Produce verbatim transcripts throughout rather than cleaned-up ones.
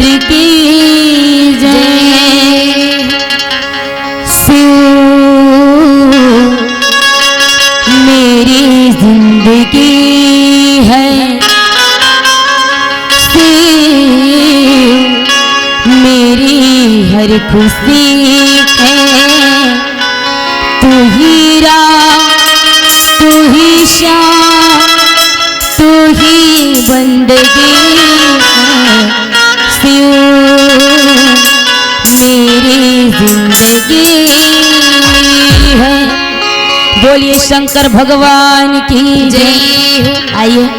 की जय। शिव मेरी जिंदगी है, शिव मेरी हर खुशी है। तू ही राम, तू ही श्याम, तू ही बंदगी है, शिव मेरी जिंदगी है। बोलिए शंकर भगवान की जय। आइए,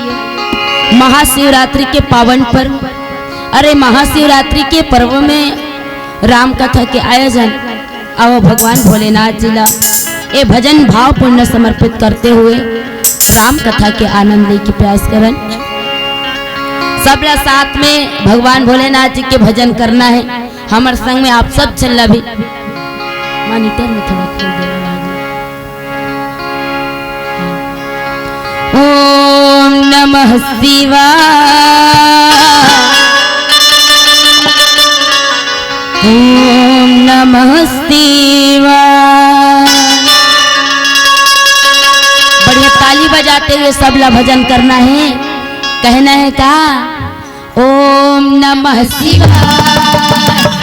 महाशिवरात्रि के पावन पर्व, अरे, महाशिवरात्रि के पर्व में राम कथा के आयोजन। आओ, भगवान भोलेनाथ जी ला ये भजन भावपूर्ण समर्पित करते हुए राम कथा के आनंद ले के प्रयास करन। सबला साथ में भगवान भोलेनाथ जी के भजन करना है। हमर संग में आप सब चलना भी। Monitor में थोड़ा खोल देना। ओम नमः शिवाय, ओम नमः शिवाय। बढ़िया ताली बजाते हुए सबला भजन करना है, कहना है का? ओम नमः शिवाय,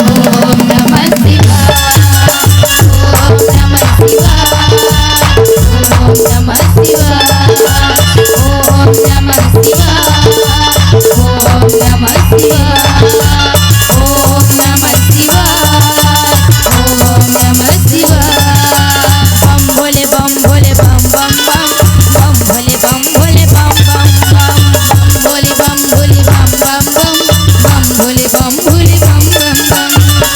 ओम नमः शिवाय, ओम नमः शिवाय, ओम नमः शिवाय, ओम नमः शिवाय, ओम नमः शिवाय, ओम नमः शिवाय, ओम नमः शिवाय। बम भोले बम भोले बम बम बम, बम भोले बम भोले बम बम बम, बम भोले बम भोले बम बम बम, बम भोले बम भोले बम बम बम,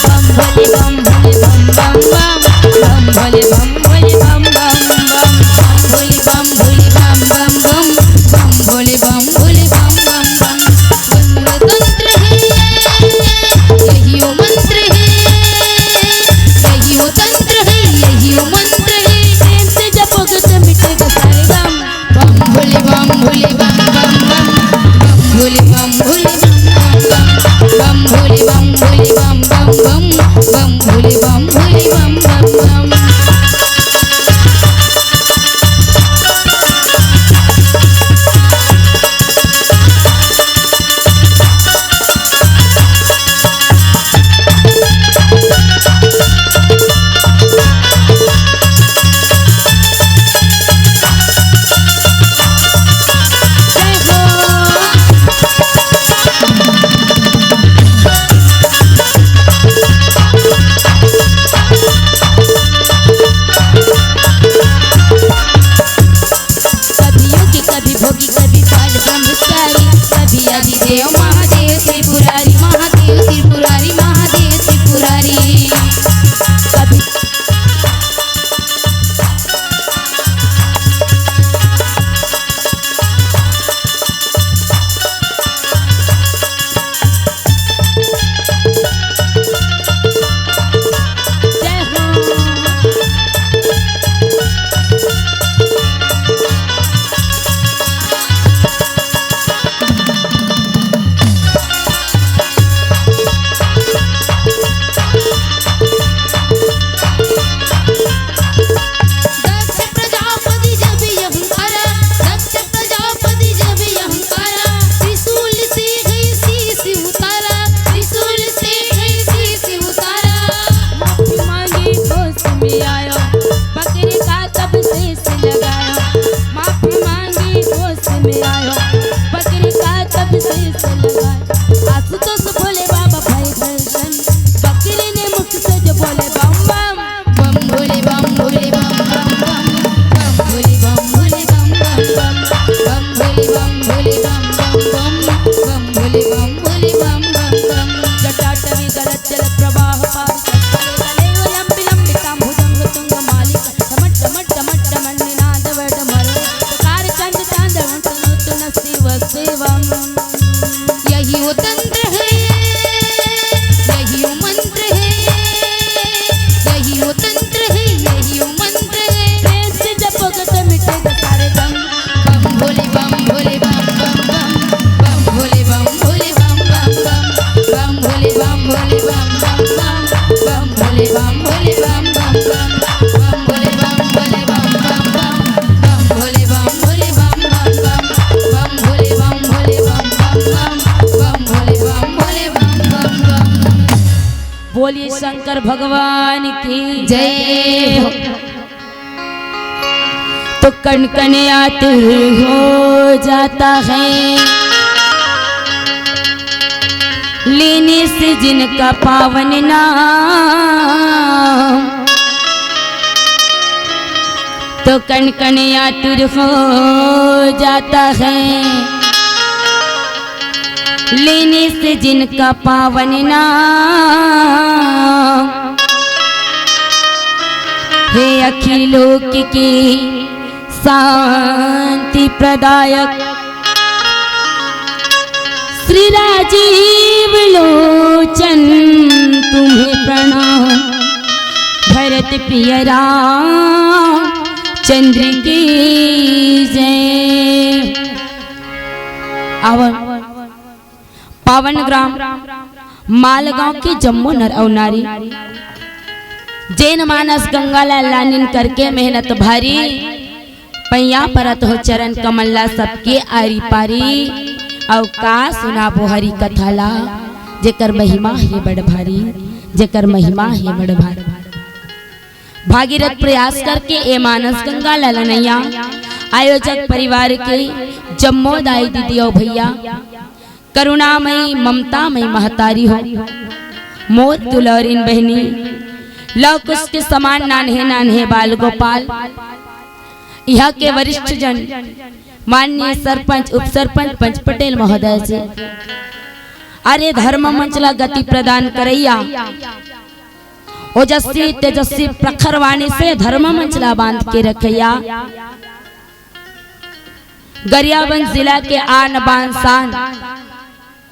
बम भोले बम भोले बम बम बम, बम भोले बम भोले बम बम बम, बम भोले bomb भोले bomb bomb bomb, bomb भोले bomb भोले bomb bomb bomb. मंत्र है, यही वो मंत्र है, यही वो तंत्र है, यही वो मंत्र है। प्रेम से जपोगे तो मिटेगा सारे गम। बम भोले बम भोले बम बम बम, बम भोले बम भोले बम बम बम, बम भोले बम भोले बम बम बम, बम भोले बम भोले बम बम बम। बोलिए शंकर भगवान की जय हो। तो कण कण आतुर हो जाता है लेने से जिनका पावन नाम। तो कण कण आतुर हो जाता है लेने से जिनका पावन नाम। हे अखिल लोक के शांति प्रदायक श्री राजीव लोचन तुम्हें प्रणाम। भरत प्रिय राम चंद्र की जय। आवा पावन ग्राम मालगांव के जम्मो नर अउ नारी, जेन मानस गंगा ला लानिन करके मेहनत भारी, पैया परत हो चरण कमल ला सबके आरी पारी। अउ का सुनाबो हरि कथा ला, जेकर महिमा हे बड़ भारी, जेकर महिमा हे बड़ भारी। भागीरथ प्रयास करके ए मानस गंगा ला लनैया आयोजक परिवार के जम्मो दाई दीदी अउ भैया, करुणामयी ममतामयी महतारी हो, मोर दुलौरिन बहनी, लव कुश के समान नान्हे नान्हे बाल गोपाल, इहाँ के वरिष्ठ जन, माननीय सरपंच, उपसरपंच, पंच पटेल महोदय जी, अरे धर्म मंच ला गति प्रदान करैया, ओजस्वी तेजस्वी प्रखर वाणी से धर्म मंच ला बांध के रखैया, गरियाबंद जिला के आन बान शान,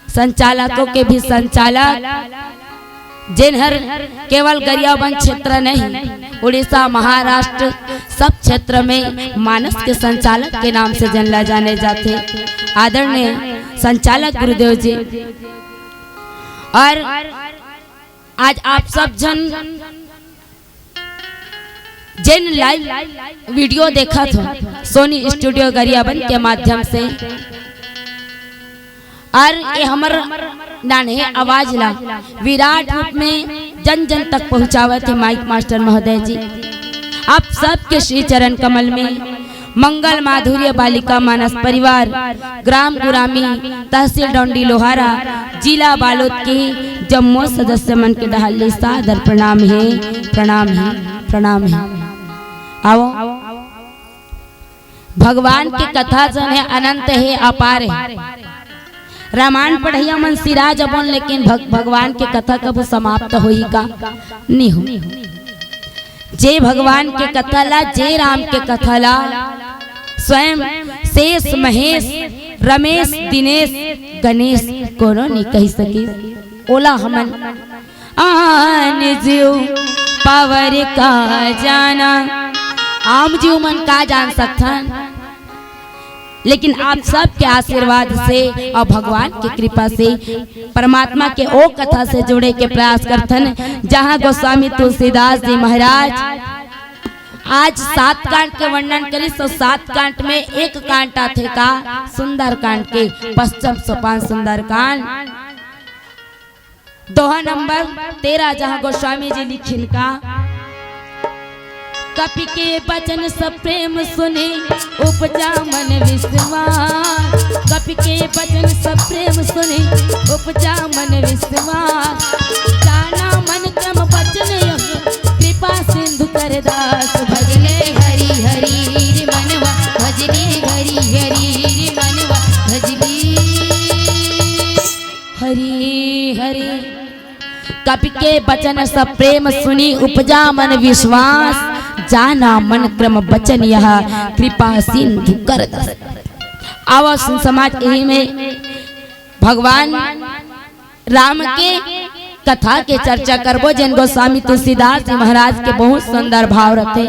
संचालकों के भी संचालक, जेन हर केवल गरियाबंद क्षेत्र नहीं, उड़ीसा, महाराष्ट्र, सब क्षेत्र में मानस के संचालक के नाम से जनला जाने जाथे। आदरणीय संचालक गुरुदेव जी, और आज आप सब जन जेन लाइव वीडियो देखत हो सोनी स्टूडियो गरियाबंद के माध्यम से, और ये हमर नान्हे आवाज ला विराट रूप में जन जन तक पहुँचावत हे माइक मास्टर महोदय जी। आप सबके श्री चरण कमल में मंगल माधुर्य बालिका मानस परिवार, ग्राम गुरामी, तहसील डौंडी लोहारा, जिला बालोद के जम्मो सदस्य मन के डहार ले सादर प्रणाम हे, प्रणाम हे, प्रणाम हे। आओ, भगवान के कथा जन हे, अनंत हे, अपार हे। रामायण पढ़इया मन सिरा जबोन, लेकिन भग-, भगवान के कथा कभू समाप्त होही का? नहीं हो। जे भगवान के कथा ला, जे राम के कथा ला, स्वयं शेष, महेश, रमेश, दिनेश, गणेश कोनो नहीं कहि सके। ओला हमन आन जीव पावर का जाना, आम जीव मन का जान सकथन, लेकिन आप सबके आशीर्वाद से और भगवान की कृपा से, परमात्मा के ओ कथा से जुड़े के प्रयास करथन, जहाँ गोस्वामी तुलसीदास जी महाराज आज सात कांड के वर्णन करिस, तो सात कांड में एक कांड आथे का सुंदरकांड के, पश्चिम सोपान सुंदरकांड। दोहा नंबर तेरह, जहाँ गोस्वामी जी लिखिन का, कपि के बचन सब प्रेम सुनि, उपजा मन विश्वास। कपि के बचन सब प्रेम सुनि, उपजा मन विश्वास। जाना मन क्रम बचन यह, कृपा सिंधु कर दास। भजले हरि हरि रे मनवा, भजले हरि हरि रे मनवा, भजले हरि हरि। कपि के बचन सब प्रेम सुनि, उपजा मन विश्वास। जाना मन क्रम बचन यह, कृपा सिंधु कर दास। आवा सुन समाज, यही में भगवान राम के कथा के चर्चा करबो, जेन गोस्वामी तुलसीदास जी महाराज के बहुत सुंदर भाव रथे।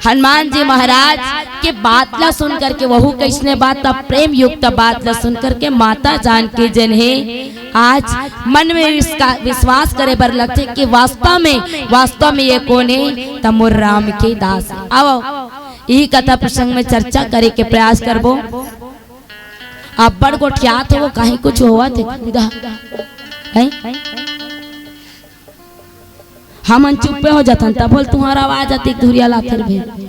हनुमान जी महाराज के बात ला सुन करके, वहू कइसने बात, तब प्रेम युक्त बात ला सुन करके माता जानकी जन हे आज मन में इसका विश्वास करे बर लगथे कि वास्तव में, वास्तव में ये कोन हे? त मोर राम के दास। आओ, यही कथा प्रसंग में चर्चा करे के प्रयास करबो। अब्बड़ गोठियात हो, कहीं कुछ होवत हे, खुदा, हैं? हमन चुप्पे हो जाथन, तब बोल तुम्हारा आवाज आती धुरिया लाथे रे भे।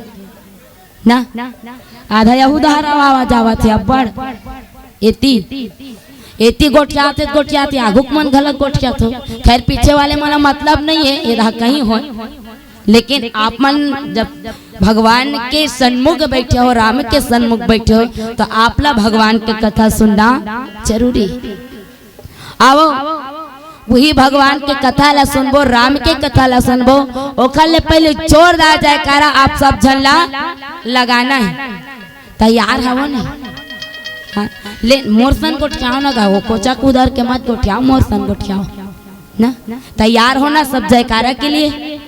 ना, आधा यहू डहर आवाज आवत हे अब्बड़। एती, एती गोठियाते, गोठियाते आगू के मन घलक गोठियात हो। खैर, पीछे वाले मन ला मतलब नहीं हे, एदा कहीं हो, लेकिन आप मन जब भगवान के सन्मुख बैठे हो, राम के सन्मुख बैठे हो, तो आप ला भगवान के कथा सुनना जरूरी हे। आवो, वही भगवान के कथा ला सुनबो, राम के कथा ला सुनबो। ओखर ले पहले जोरदार जयकारा आप सब झन ला लगाना हे। तैयार हवो ना? हाँ, ले मोर सन गोठियाओ ना गा, वो कोचा कुदर के मत गोठियाओ, मोर सन गोठियाओ ना। तैयार हो ना सब जयकारा के लिए?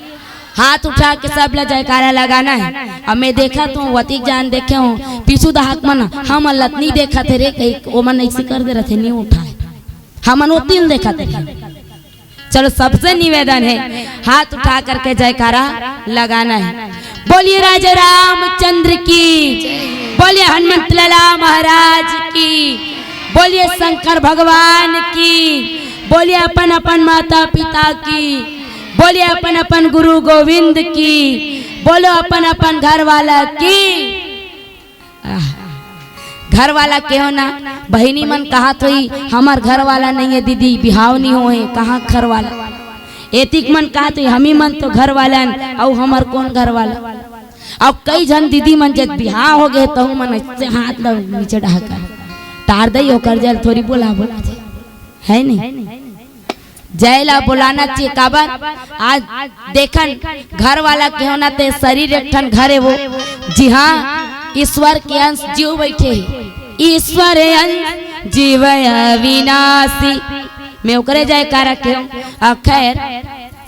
हाथ उठा के सब ला जयकारा लगाना हे। अब मैं देखत हों, वतिक जान देखे हों, पीछू दहाक मन हमन ला त नी देखत हे रे, कहीं ओमन अइसे कर दे रथे, नी उठाए, हमन ओती ल देखत हे। चलो, सबसे निवेदन हे, हाथ उठा करके जयकारा लगाना हे। बोलिए राजा रामचंद्र की, बोलिए हनुमंत लाला महाराज की, बोलिए शंकर भगवान की, बोलिए अपन अपन माता पिता की, बोलिए अपन अपन गुरु गोविंद की, बोलो अपन अपन घर वाला की। आह, घर वाला केहो ना, बहिनी मन कहत होही, "हमर घर वाला नहीं हे दीदी, बिहाव नहीं होए, कहाँ घर वाला?" एतिक मन कहत होही, "हमी मन तो घर वाला हन, अउ हमर कोन घर वाला?" अउ कई झन दीदी मन जब बिहाव हो गे, तहू मन अइसे हाथ ल नीचे डहाका, टार दई ओकर जल थोरी बोला बोला थे, है नहीं? जय ला बोलाना चाहिए। काबर? आज देखन, घर वाला केहो ना ते शरीर एक ठन घर हे वो, जी हाँ, ईश्वर के अंश जीव बैठे हे। ईश्वर अंश जीव अविनाशी। मैं ओकरे जयकारा केहो। आ खैर,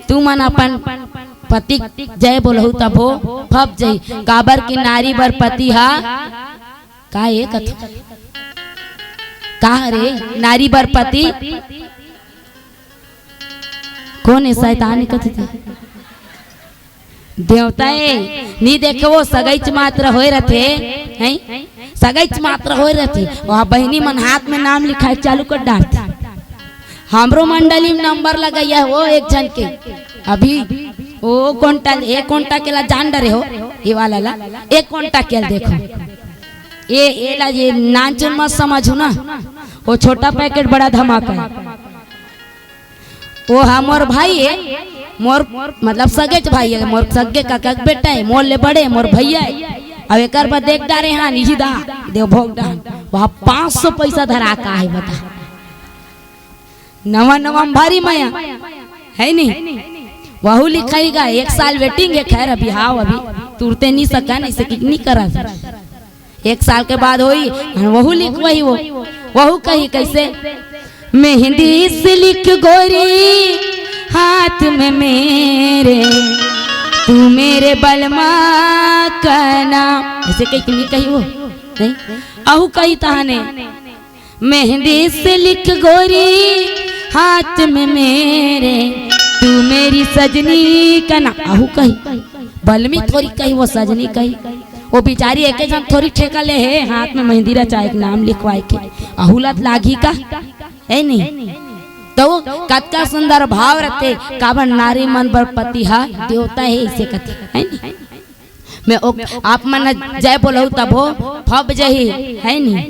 तुमन अपन पति जय बोलहु तभो फप जही। काबर कि नारी बर पति हा का ए कथो? का रे? नारी बर पति कोन हे? शैतान कथे ते। देवता ए, नी देखे वो सगैच मात्र होए रथे, हैं? सगैच मात्र होए रथे। वहाँ बहिनी मन हाथ में नाम लिखाए चालू कर डारथे। हमरो मंडली में नंबर लगइया हे वो एक झन के। अभी वो कोंटा, ए कोंटा के ला जान डरे हो, ये वाला ला, ए कोंटा के ला देखो। ए, ए ला ये नानचुन मत समझू ना, वो छोटा पैकेट बड़ा धमाका हे। वो हा मोर भाई हे, मोर मतलब सगेच भाई हे, मोर सगे काका के बेटा हे, मोर ले बड़े मोर भैया हे। अब एकर बर देख डारे हाँ, इही दा देव भोग डाहन, वहाँ पाँच सौ पैसा धरा का हे बता। नवा नवा में भारी मया, है नहीं? वहू लिखाई गा, एक साल waiting हे। खैर, अभी हाव, अभी तुरते नहीं सकन, ऐसे कि नहीं करा। एक साल के बाद होई, वहू लिखवाही वो। वहू कही कैसे? मेहंदी से लिख गोरी हाथ में मेरे, तू मेरे बलमा का नाम। ऐसे कही कि नहीं कही वो? नहीं? अहू कही तहाने, मेहंदी से लिख गोरी हाथ में मेरे, तू मेरी सजनी का नाम। अहू कही, बलमी थोरी कही, वो सजनी कही। वो बिचारी एके झन थोरी ठेका ले हे, हाथ में मेहंदी रचाए के नाम लिखवाए के। अहू ला त लागी का, है नहीं? तो वो कतका सुंदर भाव रथे, काबर नारी मन बर पति हा देवता हे, इसे कथे, है नहीं? मैं ओ, आप मन जय बोलहु तभो फब जही, है नहीं?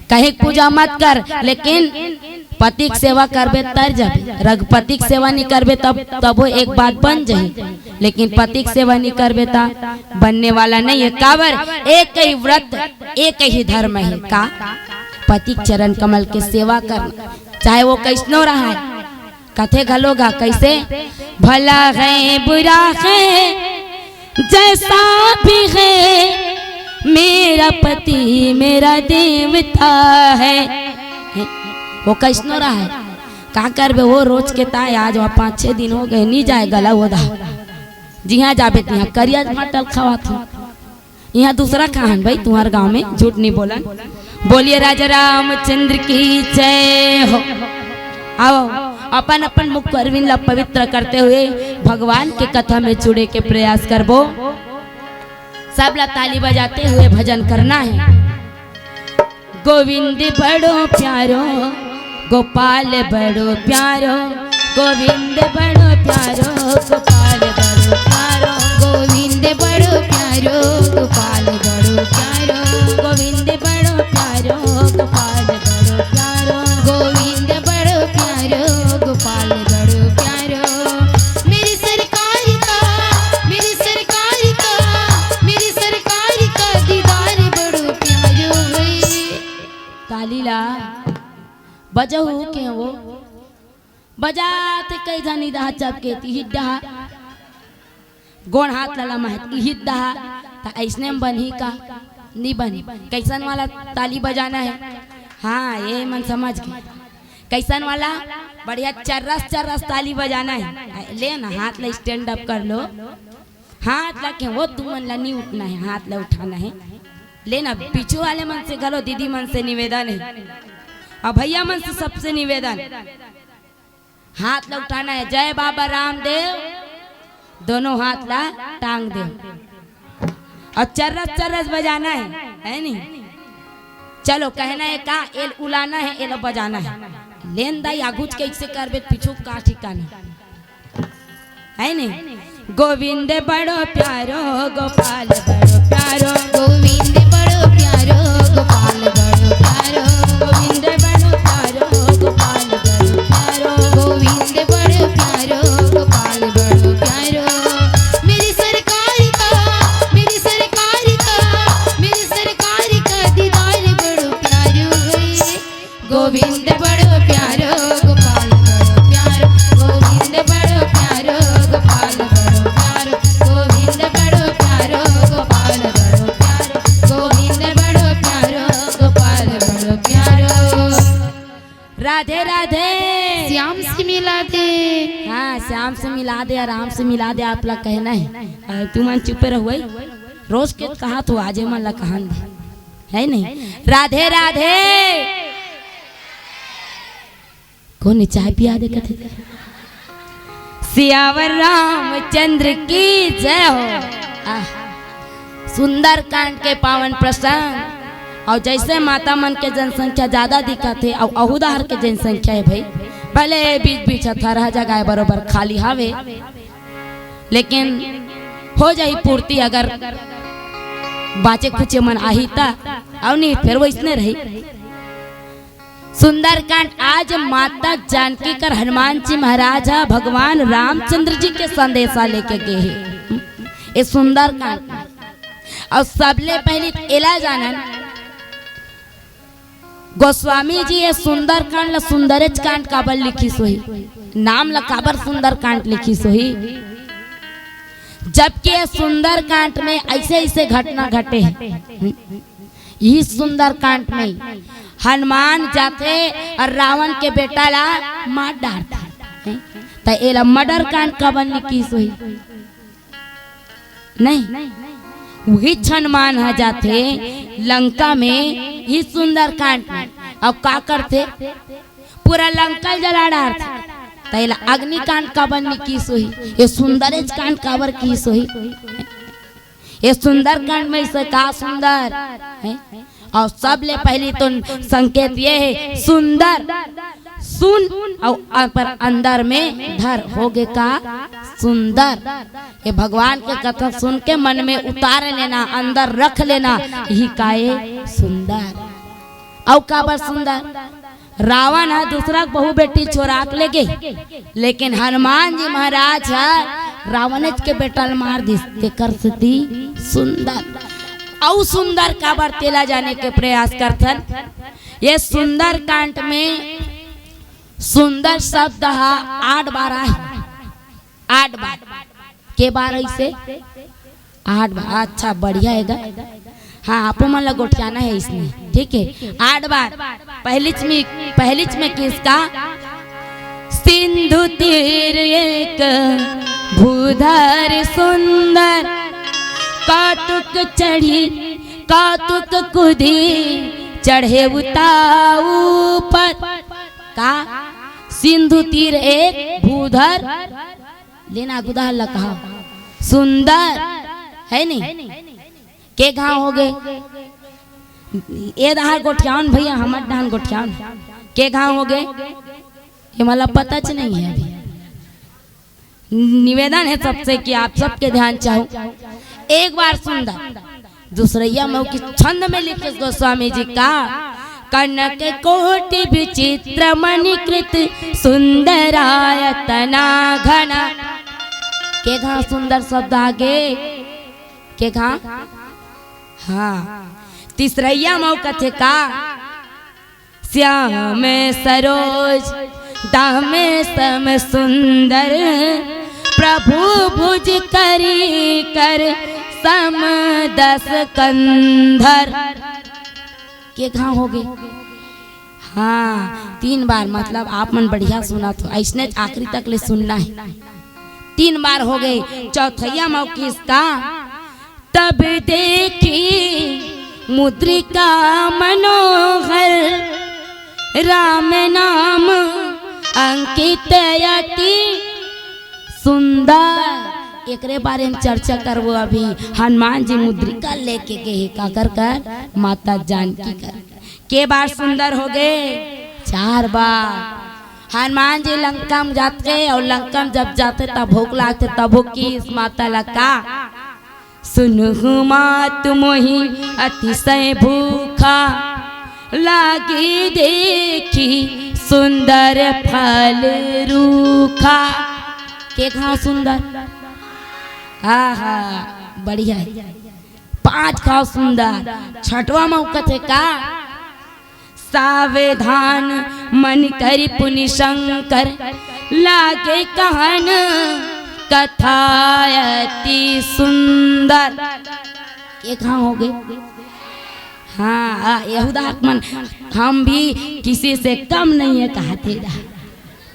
कहीं पूजा मत कर, लेकिन पति के सेवा करबे तर जाबे। रघुपति के सेवा नहीं करबे तब, तभो एक बात बन जही, लेकिन पति के सेवा नहीं करबे त बनने वाला नहीं हे। काबर? एक ही व्रत, एक ही धर्म हे। का? पति के चरण कमल के सेवा करना, चाहे वो कैसनो रहा हे। कथे घलो गा कैसे? भला है बुरा है जैसा भी है, मेरा पति मेरा देवता है। वो कैसनो रहा हे, का करबे वो रोज के ताय, आज वहाँ पाँच छह दिन हो गए, नहीं जाए गला वो दा। जिहाँ जाबे तिहाँ करिया भांटा ल खवाथे। इहाँ दूसरा कहान भाई, तुम्हार गांव में झूठ नहीं बोलन। बोलिए राजा रामचंद्र की जय हो। आओ, अपन अपन मुख अरविंद ला पवित्र करते हुए भगवान के कथा में जुड़े के प्रयास करबो। सब ला ताली बजाते हुए भजन करना है। गोविंद बड़ो प्यारो, गोपाल बड़ो प्यारो, गोविंद बड़ो प्यारो, गोपाल बड़ो प्यारो। गोविंद बड़ो प्यारो, गोपाल बड़ो प्यारो। गोविंद बड़ो प्यारो, गोपाल बड़ो प्यारो। गोविंद बड़ो प्यारो, गोपाल बड़ो प्यारो। मेरी सरकार का, मेरी सरकार का, मेरी सरकार का दीदार बड़ो प्यारो है। ताली ला बजहू के वो बजात कई झन इदहा चपके तिही डहा, गोड़ हाथ ला लमहत इही डहा, त अइसने में बनही का? नी बनही। कैसन वाला ताली बजाना है? हाँ, ये मन समझ के। कैसन वाला? बढ़िया चर्रस चर्रस ताली बजाना है। ले ना, हाथ ला stand up कर लो। हाथ ला के वो तुमन ला नी उठना है, हाथ ला उठाना है। ले ना, पीछू वाले मन से घलो, दीदी मन से निवेदन है, और भैया मन से, सबसे निवेदन, हाथ ला उठाना है। जय बाबा रामदेव, दोनों हाथ ला टांग देव, और चर्रस चर्रस बजाना है, है नी? चलो, कहना है का, एल उलाना है, एल बजाना है। लेन दाई आगुच कैसे करबे, पीछू का ठिकाना, है नी? गोविंद बड़ो प्यारो, गोपाल बड़ो प्यारो। गोविंद बड़ो प्यारो, गोपाल बड़ो प्यारो। गोविंद बड़ो प्यारो, गोपाल बड़ो प्यारो। गोविंद बड़ो प्यारो, गोपाल बड़ो प्यारो। मेरी सरकार का, मेरी सरकार का, मेरी सरकार का दीदार बड़ो प्यारो है। गोविंद बड़ो प्यारो, गोपाल बड़ो प्यारो। गोविंद बड़ो प्यारो, गोपाल बड़ो प्यारो। गोविंद बड़ो प्यारो, गोपाल बड़ो प्यारो। गोविंद बड़ो प्यारो, गोपाल बड़ो प्यारो। राधे राधे। श्याम से मिला दे। हाँ, श्याम से मिला दे, आराम से मिला दे, आप ला कहना है। अ, तुमन चुपे रहो, रोज के कहा तो आज मन ला कहन दे, है नहीं? राधे राधे। कोन चाय पिया दे कथे? सियावर रामचंद्र की जय हो। आह, सुंदरकांड के पावन प्रसंग। और जैसे माता मन के जनसंख्या ज्यादा दिखत हे और अहू डहर के जनसंख्या है भाई, भले बीच बीच ह थरहा जगह बरोबर खाली हावे, लेकिन हो जाही पूर्ति अगर बाचे खुचे मन आही त, और नहीं फिर वैसने रही। सुंदरकांड आज माता जानकी कर हनुमान जी महाराज ह भगवान रामचंद्र जी के संदेशा लेके गे हे। ये सुंदरकांड, और सबले पहली एला जानन, गोस्वामी जी ये सुंदरकांड ला सुंदरेच कांड काबर लिखिस होही, नाम ला काबर सुंदरकांड लिखिस होही, जबकि ये सुंदरकांड में ऐसे ऐसे घटना घटे हे। इही सुंदरकांड में हनुमान जाथे और रावण के बेटा ला मार डारथे, त एला मर्डर कांड काबर लिखिस होही? नहीं, उहीच हनुमान ह जाथे लंका में, इही सुंदरकांड में, और का करथे? पूरा लंका ल जला डारथे। त एला अग्निकांड काबर लिखिस होही? ये सुंदरेच कांड काबर किहिस होही? ये सुंदरकांड में से का सुंदर हे? और सबले पहली तो संकेत ये हे, सुंदर, सुन और पर अंदर में धर, होगे का सुंदर। ये भगवान के कथा सुन के मन में उतार लेना, अंदर रख लेना, यही का ये सुंदर। अउ काबर सुंदर? रावण ह दूसरा के बहू बेटी चोरा के लेगे, लेकिन हनुमान जी महाराज ह रावणेच के बेटा ल मार दिस, तेकर सेती सुंदर। अउ सुंदर काबर, तेला जाने के प्रयास करथन। ये सुंदरकांड में सुंदर शब्द ह आठ बार आहे, आठ बार। के बार अइसे? आठ बार। अच्छा, बढ़िया हे गा। हाँ, आपो मन ला गोठियाना हे इसने, ठीक हे। आठ बार। पहलीच में, पहलीच में किहिस का? सिंधु तीर एक भू धर सुंदर कौतुक चढ़ी, कौतुक कुदी चढ़े उता ऊपर। का सिंधु तीर एक भूधर, लेना गुदा लकहा सुंदर है नहीं? के घाव होगे? ए डहार गोठियावन भैया, हमर डहान गोठियावन। के घाव होगे? ये मला पता च नहीं है अभी। निवेदन है सबसे कि आप सबके ध्यान चाहूं, एक बार सुंदर दूसरैया मऊ की छंद में लिखे गोस्वामी जी का, कनक कोटि विचित्र मणि कृत सुंदरायतना घना। के घाव सुंदर शब्द आगे? के घाव? हाँ, तीसरैया मऊ कथे का, श्याम सरोज दाम सम सुंदर, प्रभु भुज करी कर सम दस कंधर। के घाव होगे? हाँ, तीन बार, मतलब आप मन बढ़िया सुनत हो, अइसने आखिरी तक ले सुनना है। तीन बार होगे। चौथैया मऊ किसका, तब देखी मुद्रिका मनोहर, राम नाम अंकित अति सुंदर। एकरे बारे में चर्चा करबो अभी। हनुमान जी मुद्रिका लेके गे हे, काकर कर? माता जानकी कर। के बार सुंदर होगे? चार बार। हनुमान जी लंका में जाथे अउ लंका में जब जाथे तब भूख लागथे, तब भूख की इस माता ला का, सुनहु मात मोहि अतिशय भूखा, लागी देखि सुंदर फल रूखा। के घाव सुंदर? आहा, बढ़िया है। पांच घाव सुंदर। छठवा मऊ कथे का, सावधान मन करि पुनि शंकर, लागे कहन कथा अति सुंदर। के घाव होगे? हाँ, आ, यहूदा हक मन, हम भी किसी से कम नहीं है कहथे।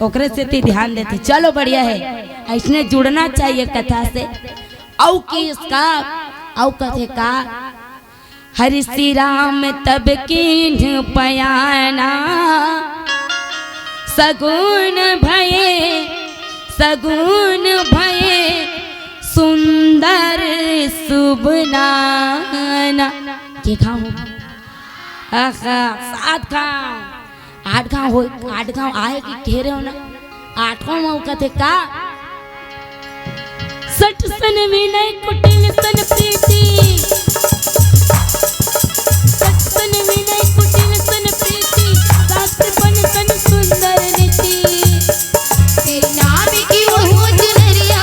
ओकरे सेती ध्यान देथे। चलो बढ़िया है, अइसने जुड़ना चाहिए कथा से। अउ किसका, अउ कथे का, हरि श्री राम तब कीन्ह पयाना, सगुन भये, सगुन भये सुंदर सुबनाना। के घाव हो? आहा, सात घाव, आठ घाव हो, आठ घाव आए कि घेरे हो ना? आठवां मऊ कथे का? सठ सन विनय कुटिल सन प्रीति, सठ सन विनय कुटिल सन प्रीति, शास्त्र बन सन सुंदर नीति। तेरे नाम की ओढ़ूं चुनरिया,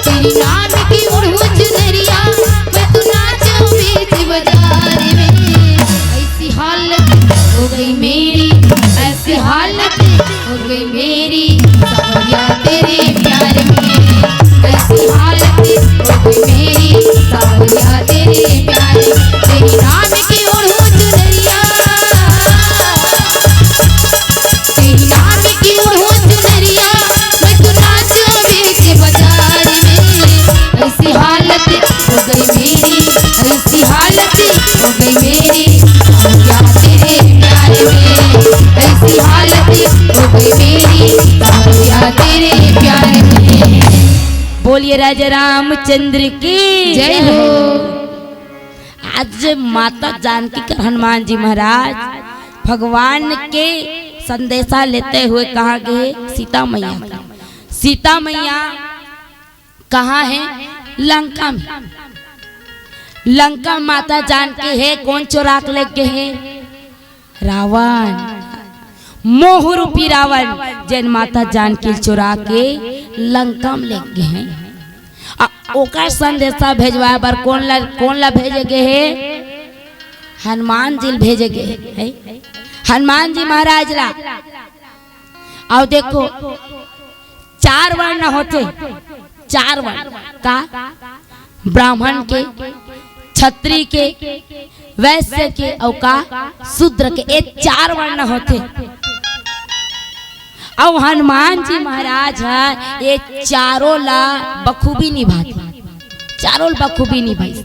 तेरे नाम की ओढ़ूं चुनरिया, मैं तो नाचूं बीच बाजार में। ऐसी हालत हो गई मेरी, ऐसी हालत हो गई मेरी, सावरिया तेरे प्यार में। ऐसी हालत हो गई मेरी, सावरिया तेरे प्यार में। तेरे नाम की ओढ़ूं चुनरिया, तेरे नाम की ओढ़ूं चुनरिया, मैं तो नाचूं बीच बाजार में। ऐसी हालत हो गई मेरी, ऐसी हालत हो गई मेरी, सावरिया तेरे प्यार में। ऐसी हालत हो गई मेरी, सावरिया तेरे प्यार में। बोलिए राजा रामचंद्र की जय हो। आज माता जानकी कर हनुमान जी महाराज भगवान के संदेशा लेते हुए कहाँ गए? सीता मैया का। सीता मैया कहाँ है? लंका में। लंका माता जानकी है, कौन चोरा के ले गए हैं? रावण, मोह रूपी रावण, जेन माता जानकी चुरा के लंका में ले गए हैं। आ, ओकर संदेशा भेजवाए बर कौन ला, कौन ला भेजे गए हे? हनुमान जी ल भेजे गए हे, हनुमान जी महाराज ला। अउ देखो, चार वर्ण होथे, चार वर्ण का, ब्राह्मण के, क्षत्रिय के, वैश्य के अउ का, शूद्र के, ये चार वर्ण होथे। अउ हनुमान जी महाराज ह ये चारों ला बखूबी निभाथे, चारों ला बखूबी निभाइस।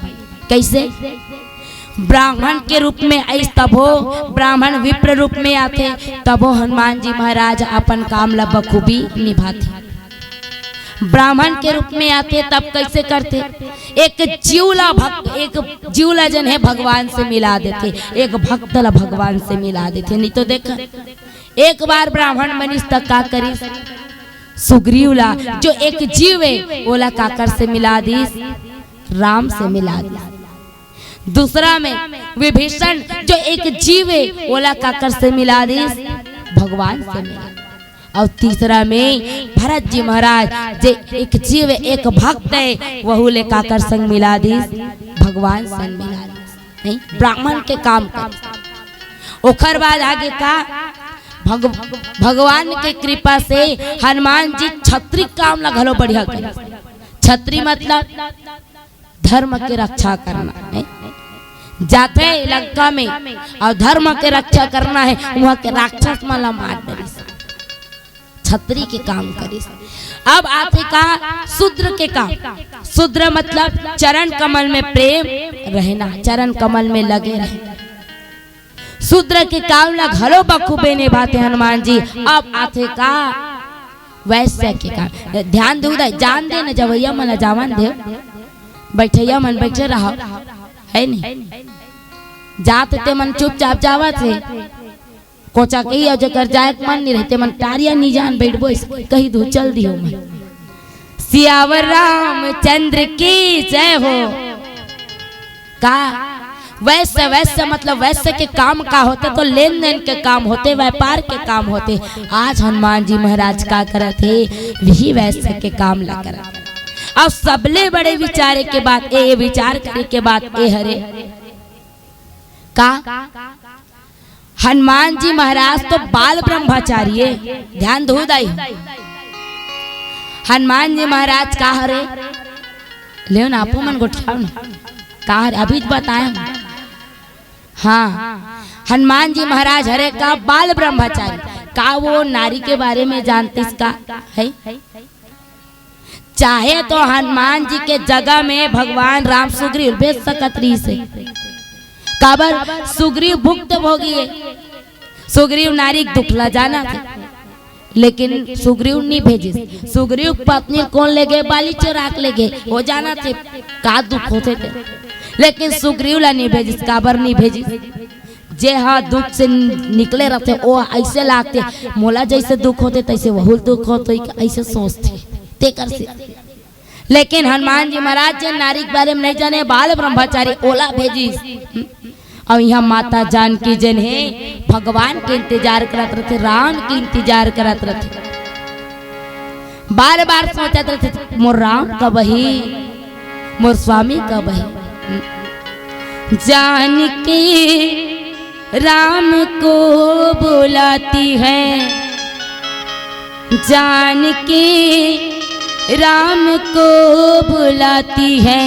कइसे? ब्राह्मण के रूप में आइस तभो, ब्राह्मण विप्र रूप में आथे तभो हनुमान जी महाराज अपन काम ला बखूबी निभाथे। ब्राह्मण के रूप में आथे तब कइसे करथे? एक जीव ला भक्त, एक जीव ला जन हे भगवान से मिला देथे, एक भक्त ला भगवान से मिला देथे। नहीं तो देख, एक बार ब्राह्मण बनिस त का करिस? सुग्रीव ला जो एक जीव हे ओला काकर से मिला दिस? राम से मिला दिस। दूसरा में विभीषण जो एक जीव हे ओला काकर से मिला दिस? भगवान से मिला। अउ तीसरा में भरत जी महाराज जे एक जीव हे, एक भक्त हे, वहू ले काकर संग मिला दिस? भगवान संग मिला दिस। नहीं, ब्राह्मण के काम कर। ओखर बाद आगे का? भग-, भगवान के कृपा से हनुमान जी छत्री काम ला घलो बढ़िया करे। छत्री मतलब धर्म के रक्षा करना हे। जाथे लंका में अउ धर्म के रक्षा करना हे, उहाँ के राक्षस मन ला मार डरिस। छत्री के काम करिस। अब आथे का? शूद्र के काम। शूद्र मतलब चरण कमल में प्रेम रहना, चरण कमल में लगे रहना। शूद्र के काम ला घलो बखूबे निभाथे हनुमान जी। अब आथे का? वैश्य के काम। ध्यान दे उदय, जान दे न, जवइया मन ला जावन दे, बइठइया मन बइठे रहो, हे नहीं? जात ते मन चुपचाप जावत हे, कोचा कही, अउ जेकर जाए के मन नहीं रहिथे, मन टारिया नहीं जान बइठबो, कही दू चल दियो मन। सियावर रामचंद्र की जय हो। का वैश्य, वैश्य मतलब वैश्य के काम का होथे? तो लेन देन के काम होथे, व्यापार के काम होथे। आज हनुमान जी महाराज का करत हे? वही वैश्य के काम ला करत हे। अउ सबले बड़े विचारे के बात ए, ये विचार करे के बात ए हरे का हनुमान जी महाराज तो बाल ब्रह्मचारी हे। ध्यान दो दाई, हनुमान जी महाराज का हरे? लेव ना, आपो मन गोठियाव ना, का हरे? अभी तो बताए हम। हाँ, हनुमान जी महाराज हरे का बाल ब्रह्मचारी। का वो नारी के बारे में जानतिस का? हे, चाहे तो हनुमान जी के जगह में भगवान राम सुग्रीव भेज सकत रहिस हे। काबर? सुग्रीव भुक्तभोगी हे, सुग्रीव नारी के दुख ला जानथे, लेकिन सुग्रीव नहीं भेजिस। सुग्रीव के पत्नी कोन लेगे? बाली चोरा के लेगे, वो जानथे का दुख होथे ते। लेकिन सुग्रीव ला नहीं भेजिस। काबर नहीं भेजिस? जे हा दुख से निकले रहिथे, ओ अइसे लागथे, मोला जइसे दुख होथे तइसे वहू ल दुख होथे, अइसे सोचथे तेकर से। लेकिन हनुमान जी महाराज जे नारी के बारे में नहीं जाने, बाल ब्रह्मचारी, ओला भेजिस। अउ इहाँ माता जानकी जेन हे, भगवान के इंतजार करत रहिथे, राम के इंतजार करत रहिथे, बार बार सोचत रहिथे, मोर राम कब आही, मोर स्वामी कब आही। जानकी राम को बुलाती है, जानकी राम को बुलाती है।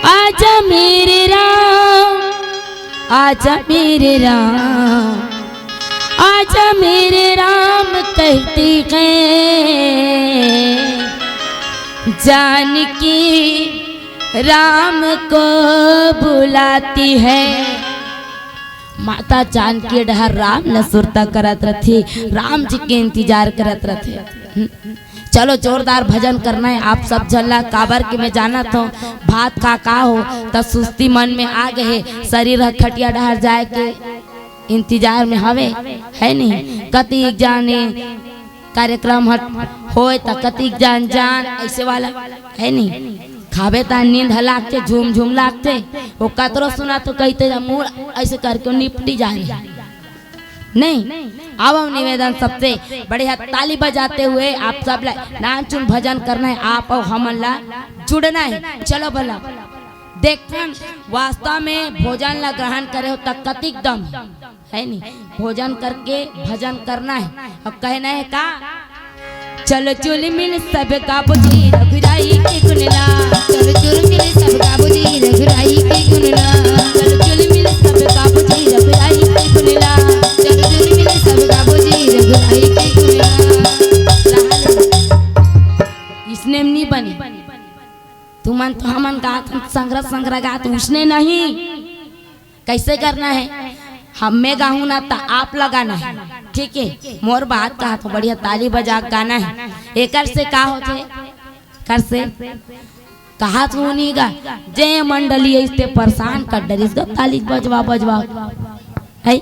आजा मेरे राम, आजा मेरे राम, आजा मेरे राम कहती है। जानकी राम को बुलाती है। माता जानकी डहर राम ल सुरता करत रथे, राम जी के इंतजार करत रथे। हम्म। चलो, जोरदार भजन करना हे आप सब झन ला, काबर के मैं जानत हँव, भात खा का हो, त सुस्ती मन में आ गे हे, शरीर ह खटिया डहर जाए के इंतजार में हवे, हे नहीं? कतिक जाने कार्यक्रम हट होय त कतिक जान जान, अइसे वाला, हे नहीं? खाबे त नींद ह लागथे, झूम झूम लागथे, वो कतरो सुना तो कहिथे, "मूड अइसे करके निपटी जा रही।" नहीं, आवव निवेदन सबसे बढ़िया ताली बजाते हुए आप सब ला नानचुन भजन करना हे, आप अउ हमन ला जुड़ना हे। चलो भला देखथन, वास्तव में भोजन ला ग्रहण करे हो त कतिक दम हे, हे नहीं? भोजन करके भजन करना हे। अब कहना हे का? चलो चुल मिल सब का बुझी रघुराई के गुणला। चलो चुल मिल सब का बुझी रघुराई के गुणला। चलो चुल मिल सब का बुझी रघुराई के गुणला। चलो चुल मिल सब का बुझी इसने में नहीं बने। तुमन तो हमन गात हन, संघरा संघरा गात, उसने नहीं। कैसे करना है? हम मैं गाहूं ना, त आप लगाना है, ठीक है? मोर बात कहा तो बढ़िया ताली बजा के गाना है। एकर से का होथे? कर से कहा तो नहीं गा, जे मंडली ऐसे परेशान कर डरिस गा, ताली बजवा बजवा। है?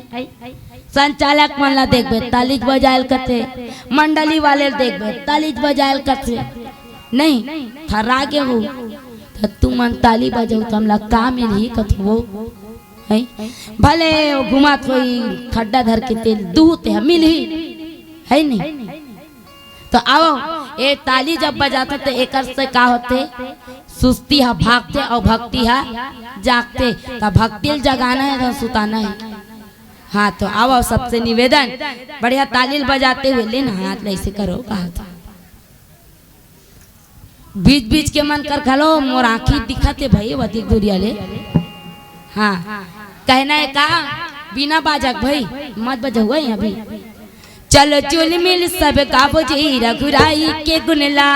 संचालक मन ला देखबे, ताली बजायल कथे, मंडली वाले ला देखबे, ताली बजायल कथे। नहीं, थर्रा के हो, त तुमन ताली बजाहू, त हमला का मिलही कथो? है? भले वो घुमात होई, खड्डा धर के तेल दूत है, मिलही, है नहीं? तो आओ, ये ताली जब बजाते तो एकर से का होथे? सुस्ती हा भागथे अउ भक्ति हा जागथे। त भक्ति ल जगाना है, तो सुताना है। हाँ, तो आओ, सबसे निवेदन, बढ़िया ताली ल बजाते हुए लेन हाथ ल ऐसे करो, कहा था। बीच बीच के मन कर घलो मोर आँखी दिखत हे भाई, वतिक दुरिया ले। हाँ, कहना है का, बिना बाजक भाई, मत बजाओ अभी। चलो जुल मिल सब गाबो जी रघुराई के गुनला।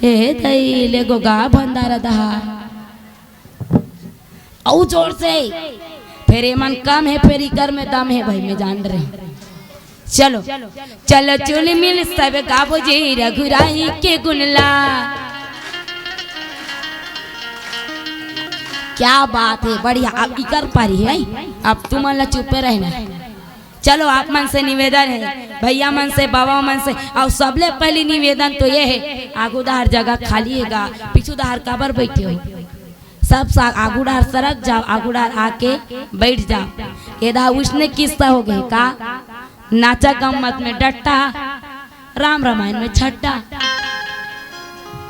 ए दई ले गो गा भंडारा दहा। अउ जोर से। फिर एमन कम है, फिर इकर में दम है भाई, मैं जान रहे। चलो, चलो जुल मिल सब गाबो जी रघुराई के गुनला। क्या बात है, बढ़िया। अब इकर पारी है, अब तुमन ला चुपे रहना है। चलो, आप मन से निवेदन है, भैया मन से, बाबा मन से, अउ सबले पहली निवेदन तो ये है, आगू डहर जगह खाली है गा, पीछू डहर काबर बैठे हो? सब सा-, आगू डहर सरक जाओ, आगू डहर आके बैठ जाओ। ये दा उसने किस्सा हो गई का, नाचा गम्मत में डट्टा, राम रामायण में छट्टा,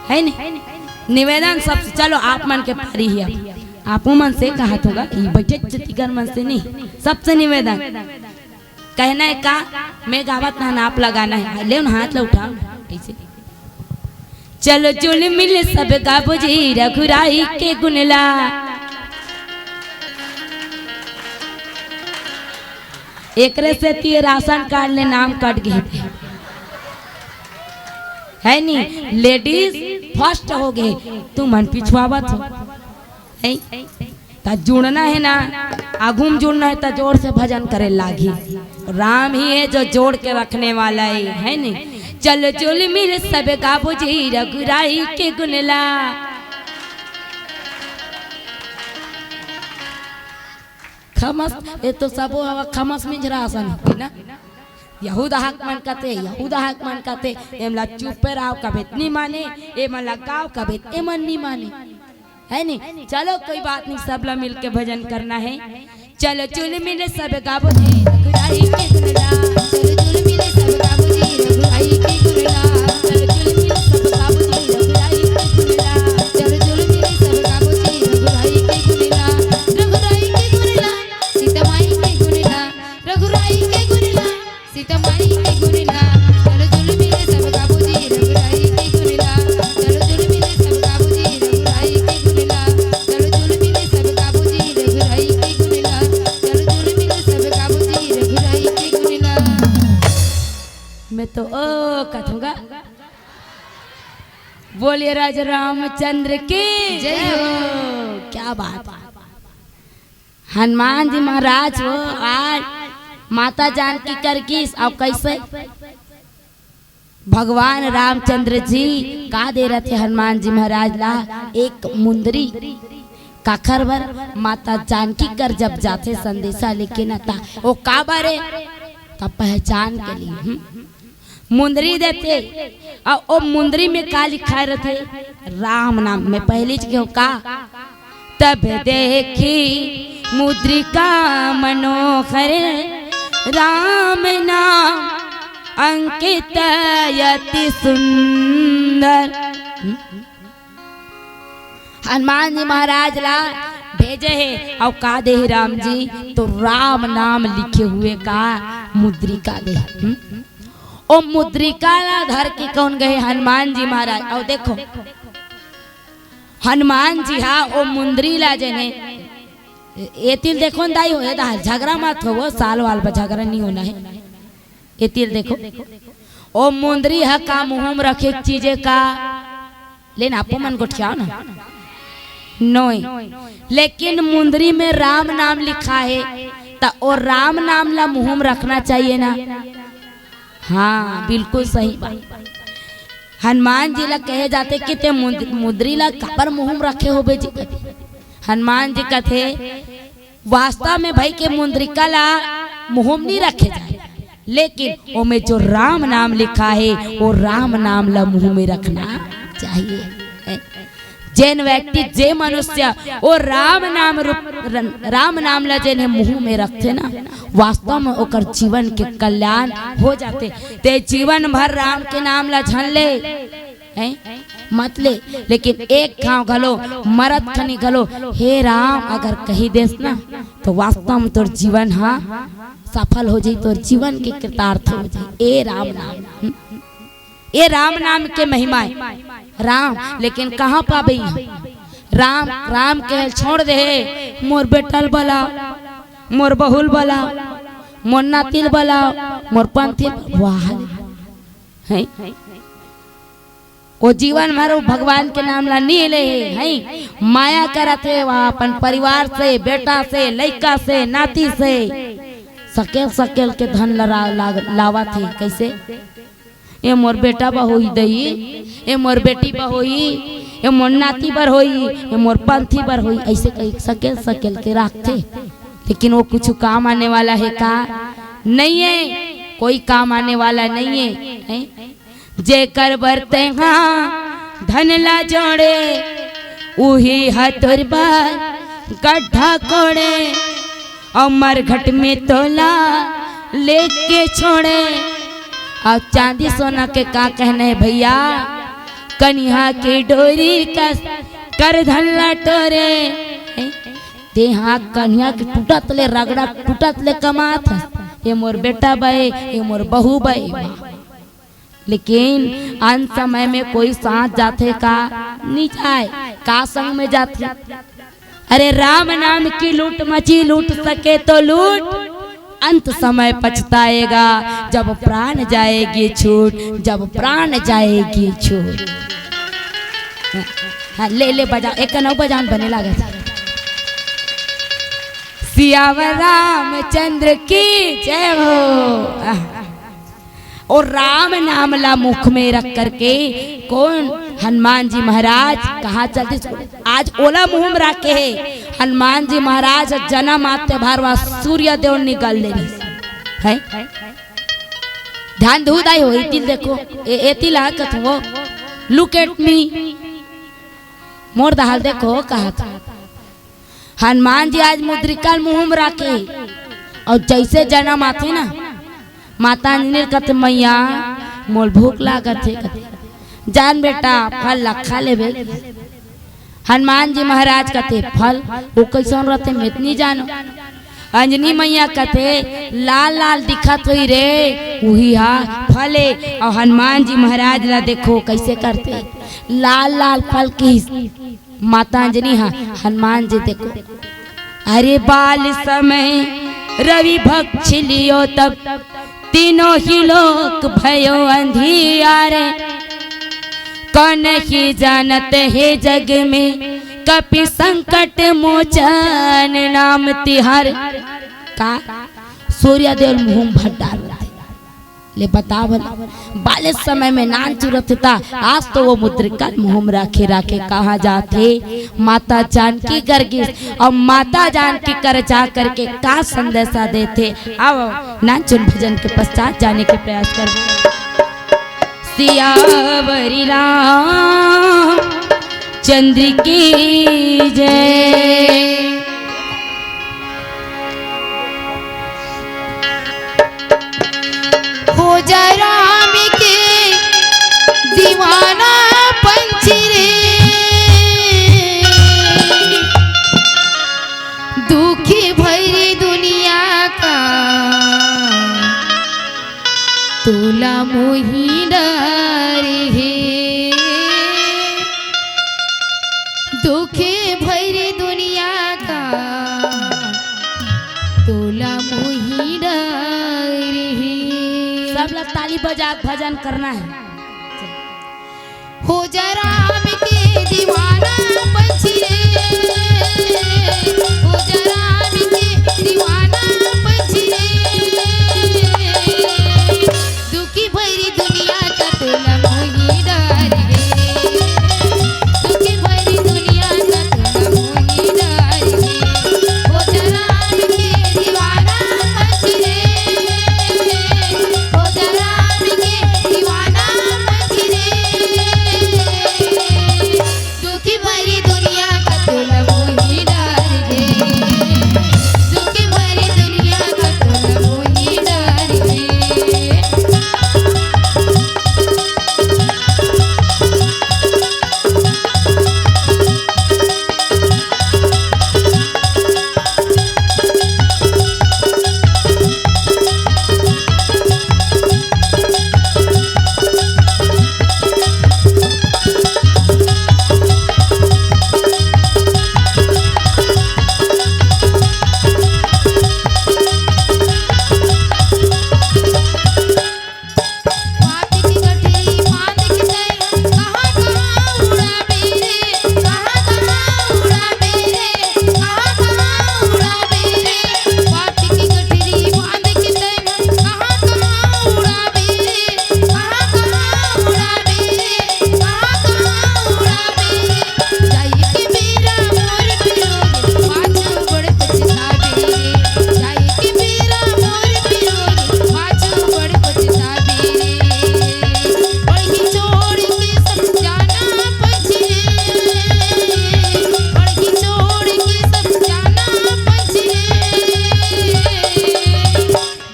है नी? निवेदन सबसे, चलो आप मन के पारी ही अब, आपो मन से कहा तो गा, ई बैठे छत्तीसगढ़ मन से नहीं, सबसे निवेदन। कहना है का, मैं गावत ना, नाप लगाना है। ले उन हाथ ला उठाओ ना, ऐसे। चलो जुल मिल सब गाबो जी रघुराई के गुनला। एकरे से तो ये राशन कार्ड ले नाम कट गए थे, है नी? लेडीज फर्स्ट हो गए, तुमन पिछुआवत हो। हैं? त जुड़ना है ना, आगू में जुड़ना है त जोर से भजन करे लागी। राम ही है जो जोड़ के रखने वाला है, है नी? चलो जुल मिल सब गाबो जी रघुराई के गुनला। खमस, ये तो सबो हवा खमस मिंजरा असन होगे ना। यहूदा हक मन कथे, यहूदा हक मन कथे, एमला चुपे रहो कबे त नी माने, एमन ला गाओ कबे त एमन नी माने। है नी? चलो कोई बात नहीं, सब ला मिल के भजन करना है। चलो जुल मिल सब गाबो जी रघुराई के गुनला। चलो जुल मिल सब गाबो जी रघुराई के गुनला। चलो जुल मिल सब गाबो जी रघुराई के गुनला। चलो जुल मिल सब गाबो जी रघुराई के गुनला। रघुराई के गुनला, सीता माई के गुनला, रघुराई के गुनला, सीता माई के गुनला। चलो जुल मिल सब गाबो जी रघुराई के गुनला। चलो जुल मिल सब गाबो जी रघुराई के गुनला। चलो जुल मिल सब गाबो जी रघुराई के गुनला। चलो जुल मिल सब गाबो जी रघुराई के गुनला। मैं तो ओ कथूंगा। बोलिए राजा रामचंद्र की जय हो। क्या बात। हनुमान जी महाराज हो, आज माता जानकी कर गिस, अउ कैसे भगवान रामचंद्र जी का दे रथे हनुमान जी महाराज ला एक मुंदरी। काखर बर? माता जानकी कर जब जाथे संदेशा लेके न, ता ओ का बारे? ता पहचान के लिए, हम्म? मुंदरी देथे, अउ ओ मुंदरी में का लिखाय रथे? राम नाम। मैं पहली च केहूं का, तब देखी मुद्रिका मनोहर, राम नाम अंकित अति सुंदर। हनुमान जी महाराज ला भेजे हे, अउ का दे हे राम जी? तो राम नाम लिखे हुए का मुद्रिका दे हे। हम्म? ओ मुद्रिका ला धर के कौन गए? हनुमान जी महाराज। अउ देखो, हनुमान जी हा ओ मुंदरी ला जने ए, एती ल देखो न दाई हो, ए दाई, झगरा मत हो, वो साल वाल पर झगरा नहीं होना है। एती ल देखो, ओ मुंदरी ह का मुंह म रखे चीजे का, लेन आपो मन गोठियाओ ना। नोय, लेकिन मुंदरी में राम नाम लिखा है, त ओ राम नाम ला मुंह म रखना चाहिए ना। हाँ, बिल्कुल सही बात। हनुमान जी ला कहे जाथे कि ते मुंद-, मुंदरी ला काबर मुंह म रखे होबे जी कथे। हनुमान जी कथे, वास्तव में भई के मुंदरिका ला मुंह म नहीं रखे जाए, लेकिन ओमे जो राम नाम लिखा है, वो राम नाम ला मुंह में रखना चाहिए। जेन व्यक्ति, जे मनुष्य वो राम नाम रूप, राम नाम ला जेन हे मुंह में रखथे ना, वास्तव में ओकर जीवन के कल्याण हो जाथे। ते जीवन भर राम के नाम ला झन ले, हैं? मत ले, लेकिन एक घाव घलो, मरत खनी घलो, "हे राम" अगर कही देस ना, तो वास्तव में तोर जीवन हा सफल हो जाई, तोर जीवन के कृतार्थ हो जाई। ए राम नाम, हम्म? ए राम नाम के महिमा है। राम, लेकिन कहाँ पाबे इहाँ? राम, राम के छोड़ दे, "मोर बेटल बलाओ, मोर बहुल बलाओ, मोर नातिल बलाओ, मोर पंथिल।" वाह, हैं? वो जीवन भर वो भगवान के नाम ला नहीं ले हे, हैं? माया करत हे, वह अपन परिवार से, बेटा से, लइका से, नाती से, सकेल सकेल के धन ला-, ला-, लावत हे। कैसे? "ए मोर बेटा बहोई दई, ए मोर बेटी बहोई, ए मोर नाती बर होई, ए मोर पंथी बर होई", ऐसे कही सकेल सकेल के रखथे। लेकिन वो कुछ काम आने वाला है का? नहीं है, कोई काम आने वाला नहीं है, हैं? "जेकर बर तेहा धन ला जोड़े, उही ह तोर बर गड्ढा कोड़े, अउ मरघट में तोला लेके छोड़े।" अउ चांदी सोना के का कहना है भैया, कनिहा के डोरी कस कर धन ला टोरे। तेहा कनिहा के टूटत ले रगड़ा, टूटत ले कमात हस, "ए मोर बेटा बे, ए मोर बहू बे।" लेकिन अंत समय में कोई साथ जाथे का? नहीं जाए। का संग में जाथे? अरे, राम नाम की लूट मची, लूट सके तो लूट, अंत समय पछताएगा, जब प्राण जाएगी छूट, जब प्राण जाएगी छूट। हाँ, ले, ले, बजाओ, एक कनऊ बजाओ, बने लागत। सियावर रामचंद्र की जय हो। आह। और राम नाम ला मुख में रख करके कौन हनुमान जी महाराज कहाँ चलते, आज ओला मुंह में रखे है। हनुमान जी महाराज जन्म आते भर वहाँ सूर्य देव निकल ले रही है। ध्यान दू दाई हो, एती ल देखो, ए, एती ला कथो, look at me, मोर दहाल देखो, कहा था। हनुमान जी आज मुद्रिका ल मुंह में राखे, अउ जइसे जनम आथे ना, माता अंजनी ल कथे, "मइया, मोल भूख लागत हे," कथे, "जान बेटा, फल ला खा लेबे।" हनुमान जी महाराज कथे, "फल? वो कइसन रथे, मैं त नइ जानों।" अंजनी मइया कथे, "लाल लाल दिखत होही रे, उही हा फल ए।" अउ हनुमान जी महाराज ला देखो कइसे करथे, लाल लाल फल किहिस। माता अंजनी हा हनुमान जी देखो, "अरे बाल समय रवि भक्ष लियो तब, तीनों ही लोक भयो अंधियारे। कौन ही जानत हे जग में, कपि संकट मोचन नाम तिहारे।" का सूर्यदेव मुंह भर डाल ले बतावल, बाले समय में नान चुरत था, आज तो वो मुद्रिका मुंह में राखे राखे कहाँ जाथे। माता जानकी कर गिस, अउ माता जानकी कर जा करके का संदेशा देथे। आओ, नानचुन भजन के पश्चात जाने के प्रयास करबो। सियावरी राम चंद्र की जय। हो जा राम के दीवाना पंछी रे, दुखी भरी दुनिया का तोला मोही डर हे। दुखी भरी दुनिया का तोला मोही डर हे। सब ला ताली बजा के भजन करना हे। हो जा राम के दीवाना पंछी रे, हो जा राम के दीवाना पंछी रे। दुखी भरी दुनिया का तोला मोही डर हे। दुखी भरी दुनिया का तोला मोही डर हे। हो जा राम के दीवाना पंछी रे। हो जा राम के दीवाना पंछी रे। दुखी भरी दुनिया का तोला मोही डर हे। दुखी भरी दुनिया का तोला मोही डर हे।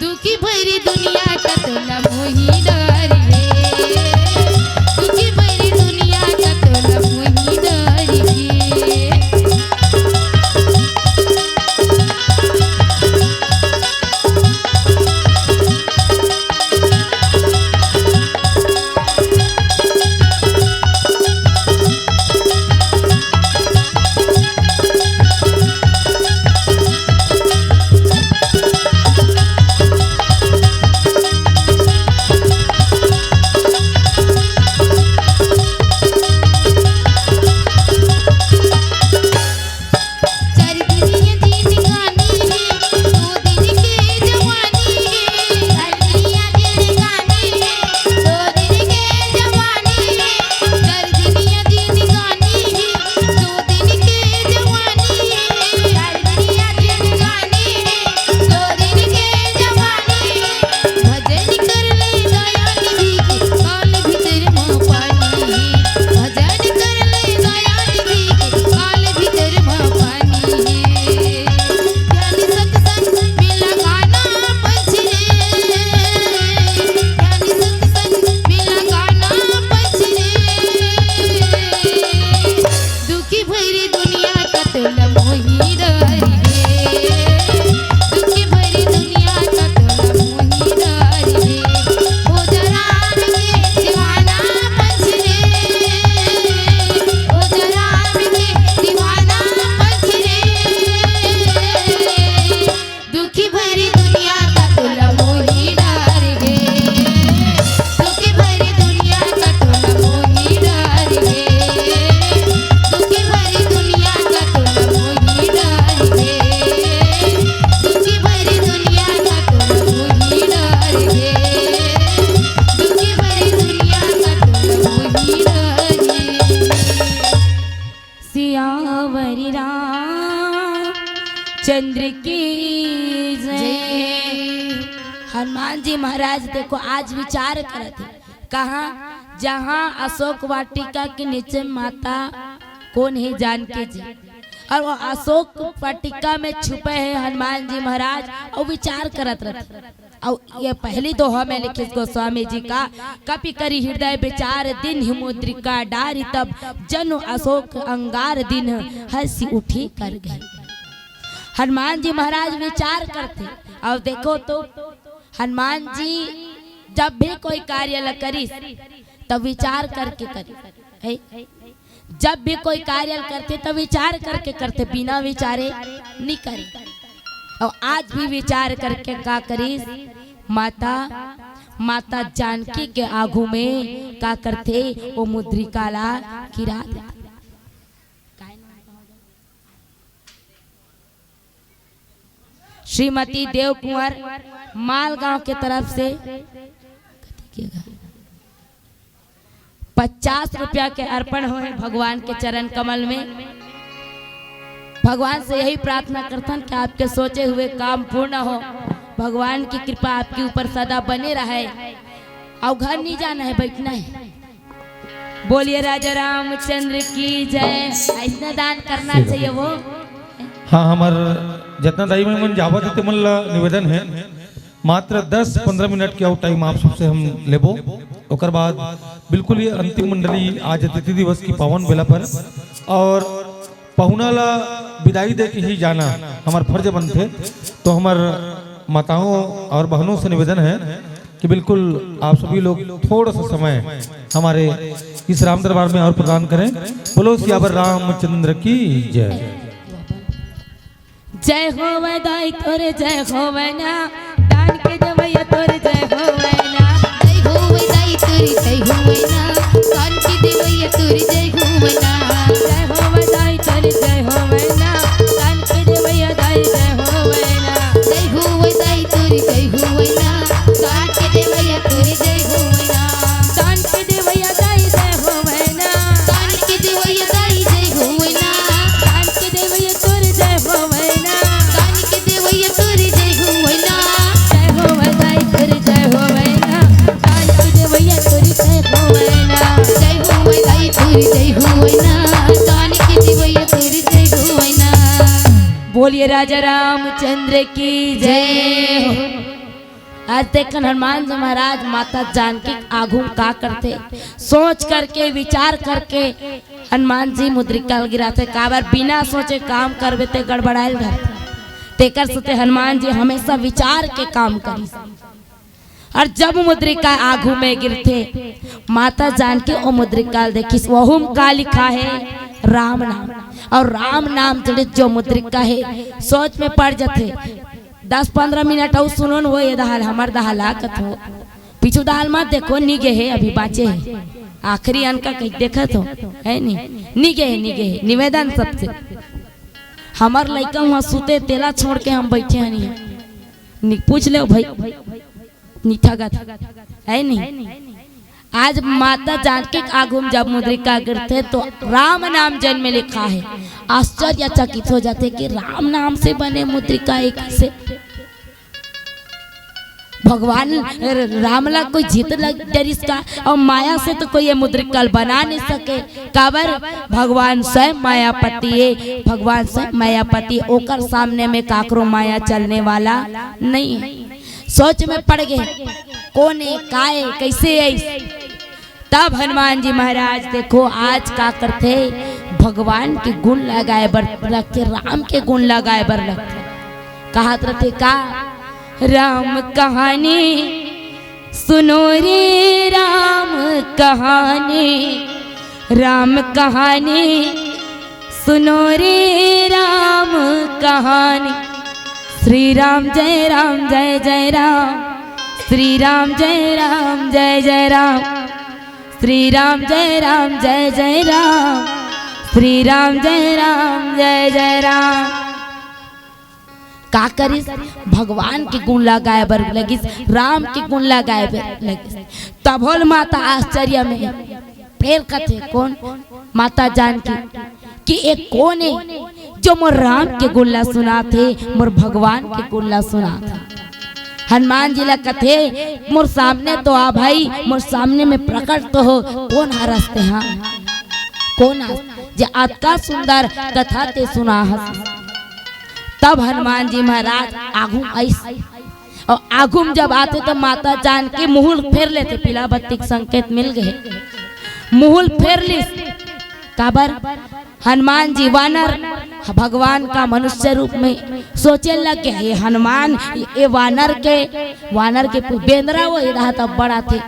दुखी भरी दुनिया का तोला मोही डर हे। दुखी भरी दुनिया का तोला मोही डर हे। दुखी भरी दुनिया का तोला मोही डर हे। दुखी भरी दुनिया का तोला मोही डर हे। हो जा राम के दीवाना पंछी रे। हो जा राम के दीवाना पंछी रे। दुखी भरी दुनिया का तोला मोही डर हे। दुखी भरी दुनिया का तोला मोही डर हे। दुखी भरी दुनिया का तोला मोही डर हे। दुखी भरी दुनिया का तोला मोही डर हे। दुखी भरी दुनिया का तोला मोही डर हे। सियावर रामचंद्र की जय। जय। हनुमान जी महाराज देखो आज विचार करत हे, कहाँ, जहाँ अशोक वाटिका के नीचे माता कोन हे, जानकी जी, अउ वो अशोक वाटिका में छुपे हे हनुमान जी महाराज अउ विचार करत रथे। अउ ये पहली दोहा में लिखिस गोस्वामी जी का, कपि करि हृदय विचार दीन्हि मुद्रिका डारि, तब जनु अशोक अंगार दीन्ह हँसि उठि कर गही। हनुमान जी महाराज विचार करथे। अउ देखो तो हनुमान जी जब भी कोई कार्य ल करिस तब विचार करके करिस, है? जब भी कोई कार्य ल करथे त विचार करके करथे, बिना विचारे नइ करे। अउ आज भी विचार करके का करिस माता, माता जानकी के आगू में का करथे, ओ मुद्रिका ला गिरा देथे। श्रीमती देव कुंवर मालगांव के तरफ से पचास रुपया के अर्पण होए भगवान के चरण कमल में। भगवान से यही प्रार्थना करथन कि आपके सोचे हुए काम पूर्ण हो, भगवान की कृपा आपके ऊपर सदा बने रहे। अउ घर नहीं जाना है, बैठना है। बोलिए राजा रामचंद्र की जय। ऐसने दान करना चाहिए वो। हाँ, हमर जतना दाई मन जावत हे, ते मन ला निवेदन है, मात्र दस पंद्रह मिनट के अउ टाइम आप सबसे हम लेबो। ओकर बाद बिल्कुल ये अंतिम मंडली आज अतिथि दिवस की पावन बेला पर, और पहुना ला विदाई दे के ही जाना हमर फर्ज बनथे। तो हमर माताओं और बहनों से निवेदन है कि बिल्कुल आप सभी लोग थोड़ा सा समय हमारे इस राम दरबार में और प्रदान करें। बोलो सियावर रामचंद्र की जय। जय होवे दाई तोरे जय होवे ना, दान के देवैया तोरे जय होवे ना। जय होवे दाई तोरे जय होवे ना, दान के देवैया तोरे जय होवे ना। जय होवे दाई तोरे जय होवे ना, दान के देवैया दाई जय होवे ना। जय होवे दाई तोरे जय होवे ना, दान के देवैया तोरे जय होवे ना। दान के देवैया दाई जय होवे ना। दान के देवैया दाई जय होवे ना। दान के देवैया तोरे जय होवे ना। दान के देवैया तोरे जय होवे ना। जय होवे दाई तोरे जय होवे ना। दान के देवैया तोरे जय होवे ना। जय होवे दाई तोरे जय होवे ना। दान के देवैया तोरे जय होवे ना। बोलिए राजा रामचंद्र की जय हो। आज देखन हनुमान जी महाराज माता जानकी के आगू म का करथे, सोच करके, विचार करके हनुमान जी मुद्रिका ल गिराथे। काबर बिना सोचे काम करबे ते गड़बड़ायल घर। तेकर सेती हनुमान जी हमेशा विचार के काम करिस। और जब मुद्रिका आगू में गिरथे, माता जानकी ओ मुद्रिका ल देखिस, वहू म का लिखा है? राम नाम। और राम नाम जड़े जो मुद्रिका है, सोच में पड़ जथे। दस पंद्रह मिनट अउ सुनो न, वो ये दहाल, हमर दहाल आ कथो। पीछू दहाल मत देखो, नी गे हे, अभी बाँचे हे। आखिरी अनका कहि देखत हो, है नी? नी गे हे, नी गे हे। निवेदन सबसे। हमर लइका वहाँ सुते, तेला छोड़ के हम बैठे हन इहाँ। नी, पूछ लेव भाई, नी ठगत, है नी? आज माता जानकी के आगू म जब मुद्रिका गिरथे तो राम नाम जन में लिखा है। आश्चर्यचकित हो जाथे कि राम नाम से बने मुद्रिका एक से। भगवान राम ला कोई जीत लग डरिस का? अउ माया से तो कोई ये मुद्रिका ल बना नहीं सके। काबर? भगवान स्वयं मायापति है, भगवान स्वयं मायापति, ओकर सामने में काकरो माया चलने वाला नहीं है। सोच में पड़ गए, कोन ए, का ए, कैसे ए? तब हनुमान जी महाराज देखो आज का करथे, भगवान के गुण लगाए बर लगथे, राम के गुण लगाए बर लगथे। कहत रथे का, राम कहानी सुनो रे, राम कहानी, राम कहानी सुनो रे, राम कहानी। श्री राम जय राम जय जय राम, श्री राम जय राम जय जय राम, श्री राम जय राम जय जय राम, श्री राम जय राम जय जय राम। का करिस? भगवान के गुण ला गाए बर लगिस, राम के गुण ला गाए बर लगिस। तभो ले माता आश्चर्य में, फेर कथे कोन? माता जानकी कि ए कोन ए जो मोर राम के गुण ला सुनाथे, मोर भगवान के गुण ला सुनाथे। हनुमान जी ला कथे, मोर सामने तो आ भाई, मोर सामने में प्रकट तो हो, कोन हरस ते हा? कोन हरस जे अतका सुंदर कथा ते सुना हस? तब हनुमान जी महाराज आगू आइस। अउ आगू म जब आथे त माता जानकी मुहुल फेर लेथे, पीला बत्ती के संकेत मिल गए, मुहुल फेर लिस। काबर? हनुमान जी वानर, भगवान का मनुष्य रूप में सोचे लग गए, हे हनुमान, ये वानर के, वानर के कोई बेंदरा वो ये रहा तब बड़ा थे,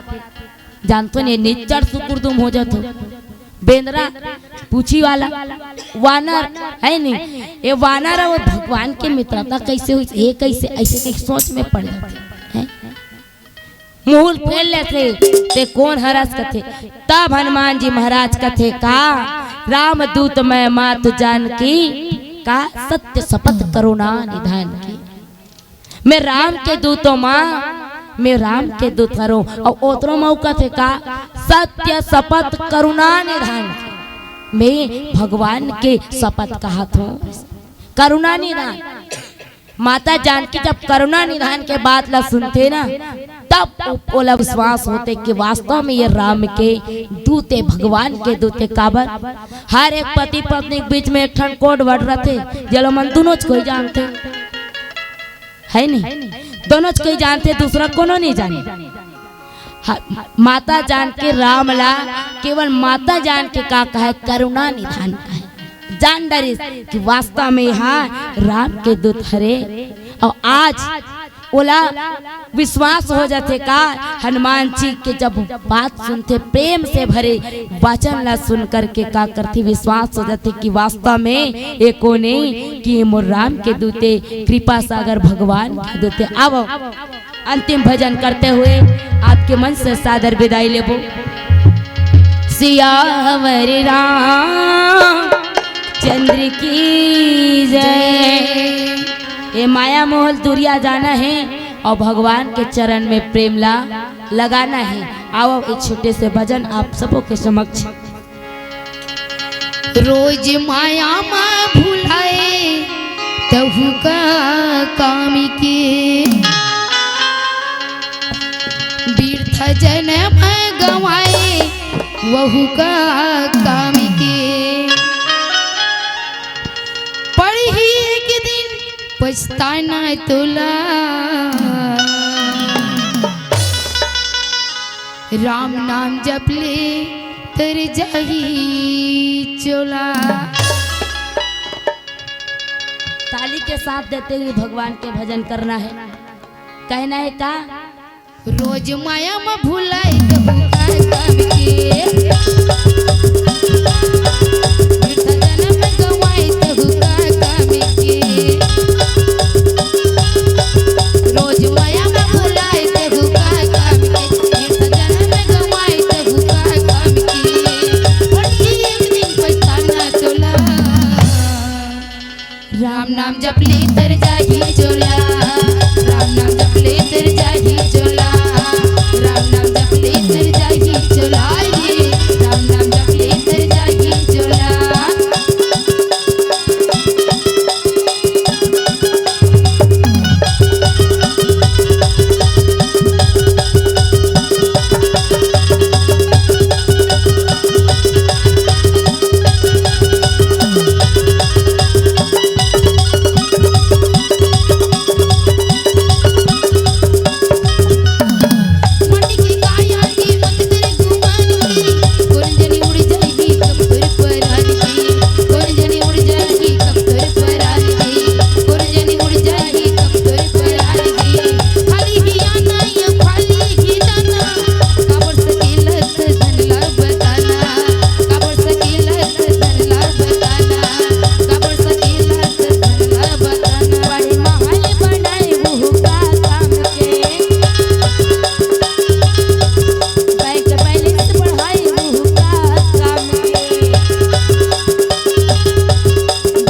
जानथो ने निच्चर सुकुरदुम हो जाथो। बेंदरा पूछी वाला वानर, है नी? ये वानर अउ भगवान के मित्रता कैसे हुई, ये कैसे, ऐसे एक सोच में पड़ जाथे, हैं? मुंह फेर लेथे, ते कोन हरस कथे। तब हनुमान जी महाराज कथे का, रामदूत मैं मात जानकी, का सत्य शपथ करुणा निधान की। मैं राम के दूत हों माँ, मैं राम के दूत हरों। अउ ओतरो म अउ कथे का, सत्य शपथ करुणा निधान की। मैं भगवान के शपथ कहत हों, करुणा निधान। माता जानकी जब करुणा निधान के बात ला सुनथे ना, तब ओ-, ओला विश्वास होथे कि वास्तव में ये राम के दूत हे, भगवान के दूत हे। काबर? हर एक पति पत्नी के बीच में एक ठन code word रथे, जेला मन दूनों च कोई जानथे, है नी? दूनों च कोई जानथे, दूसरा कोनो नहीं जाने। ह-, माता जानकी राम ला केवल माता जानकी का कहे, करुणा निधान कहे। जान डरिस कि वास्तव में यहाँ राम के दूत हरे। अउ आज ओला विश्वास हो जाथे का, हनुमान जी के जब बात सुनथे, प्रेम से भरे वचन ला सुन करके का करथे, विश्वास हो जाथे कि वास्तव में एको नहीं कि ये मोर राम के दूत हे, कृपा सागर भगवान के दूत हे। आवो, अंतिम भजन करते हुए आपके मंच से सादर विदाई लेबो। सियावर रामचंद्र की जय। ये माया मोह ले दुरिहा जाना हे अउ भगवान के चरण में प्रेम ला लगाना हे। आवो, एक छोटे से भजन आप सबों के समक्ष। रोज माया मा भुलाए तहु का काम के, बिरथा जनम गंवाए वहु का काम के। पड़ही एक दिन पछताना तोला। राम नाम जप ले तर जाही चोला। ताली के साथ देते हुए भगवान के भजन करना है। कहना है का? रोज माया म भुलाई तहु का काम के। बिरथा जनम गंवाई तहु का काम के। रोज माया म भुलाई तहु का काम के। बिरथा जनम गंवाई तहु का काम के। पड़ही एक दिन पछताना तोला। राम नाम जप ले तर जाही चोला। राम नाम जप ले तर जाही चोला। राम नाम जप ले तर जाही चोला रे। राम नाम जप ले तर जाही चोला।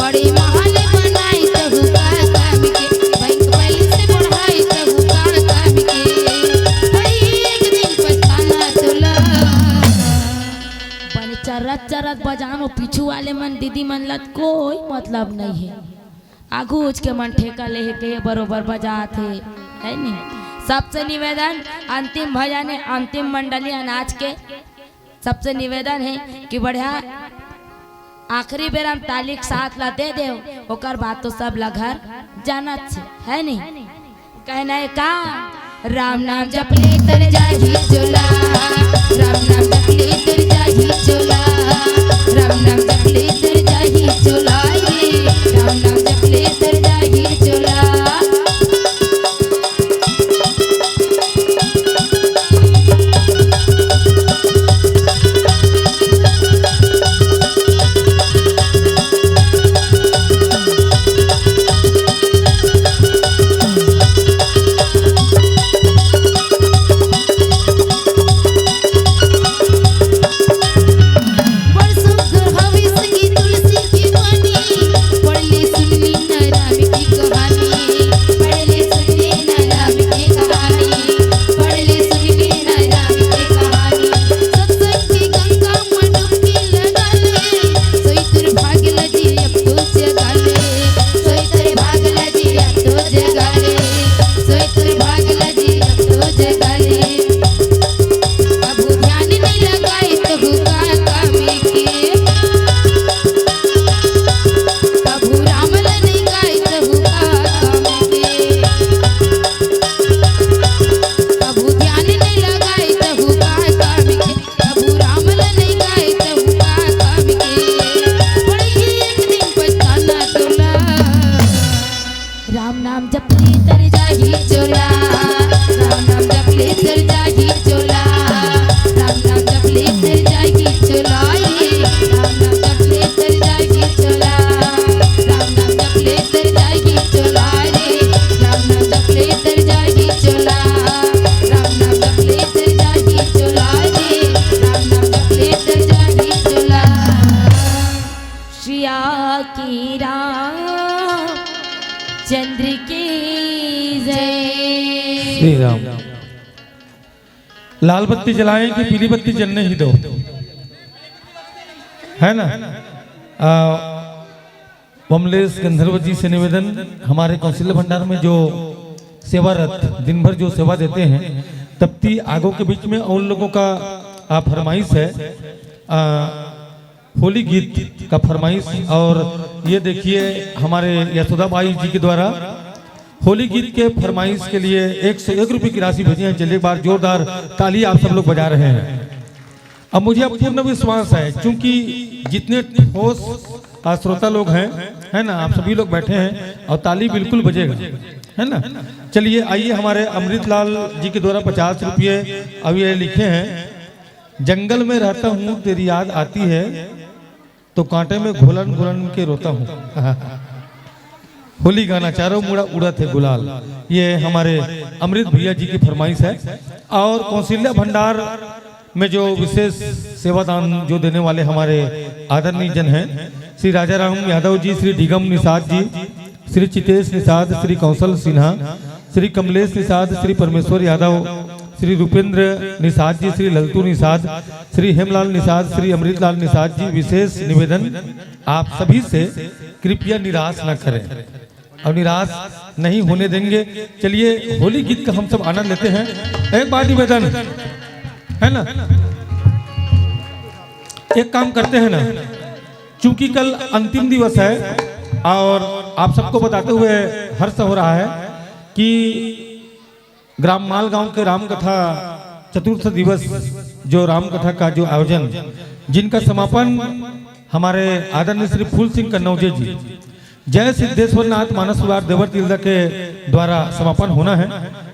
बड़े महल बनाई तहु का काम के, बैंक बैलेंस बढ़ाई तहु का काम के। बड़ी एक दिन पछताना तोला। बने चरत चरत बजानो, पीछू वाले मन, दीदी मन ला कोई मतलब नहीं है। आगू उच के मन ठेका ले हे के बरोबर बजात हे, है नी? सबसे निवेदन, अंतिम भजन हे, अंतिम मंडली अनाज के। सबसे निवेदन हे कि बढ़िया आखिरी बेर हम ताली के साथ ला दे देव, ओकर बाद तो सब ला घर जाना छे, है नी? कहना हे का? राम नाम जप ले तर जाही चोला, राम नाम जप ले तर जाही चोला, राम नाम जप ले तर जाही चोला रे, राम नाम जप ले तर जाही चोला। श्री राम। लाल बत्ती जलाएं कि पीली बत्ती जलने ही दो, है ना? आ, बमलेश गंधर्व जी से निवेदन, हमारे कौशल्य भंडार में जो सेवा रथ दिन भर जो सेवा देते हैं, तपती आगों के बीच में उन लोगों का आ, फरमाइश है, आ, होली गीत का फरमाइश। और ये देखिए, हमारे यशोदा बाई जी के द्वारा होली गीत के फरमाइश के लिए एक सौ एक रुपये की राशि भेजी है। चलिए, एक बार जोरदार ताली आप सब लोग बजा रहे हैं। अब मुझे अब पूर्ण विश्वास है, क्योंकि जितने ठोस, आ, श्रोता लोग हैं, है ना, आप सभी लोग बैठे हैं और ताली बिल्कुल बजेगा, है ना। चलिए, आइए, हमारे अमृतलाल जी के द्वारा पचास रुपये अब ये लिखे हैं, "जंगल में रहता हूँ, तेरी याद आती है, तो कांटे में घुलन घुलन के रोता हूँ।" होली गाना, "चारों मुड़ा उड़त हे गुलाल", ये हमारे अमृत भैया जी की फरमाइश है। और कौशल्या भंडार में जो विशेष सेवादान जो देने वाले हमारे आदरणीय जन हैं, श्री राजा राम यादव जी, श्री डीगम निषाद जी, श्री चितेश निषाद, श्री कौशल सिन्हा, श्री कमलेश निषाद, श्री परमेश्वर यादव, श्री रूपेंद्र निषाद जी, श्री ललतू निषाद, श्री हेमलाल निषाद, श्री अमृतलाल निषाद जी, विशेष निवेदन आप सभी से, कृपया निराश न करें और निराश नहीं होने देंगे। चलिए, होली गीत का हम सब आनंद लेते हैं। एक बार निवेदन, है ना, एक काम करते हैं ना, चूंकि कल अंतिम दिवस है और आप सबको बताते हुए हर्ष हो रहा है कि ग्राम मालगांव के रामकथा चतुर्थ दिवस, जो रामकथा का जो आयोजन, जिनका समापन हमारे आदरणीय श्री फूल सिंह कन्नौजे जी, जय सिद्धेश्वर नाथ मानस विहार देवर तिल्दा के द्वारा समापन होना है,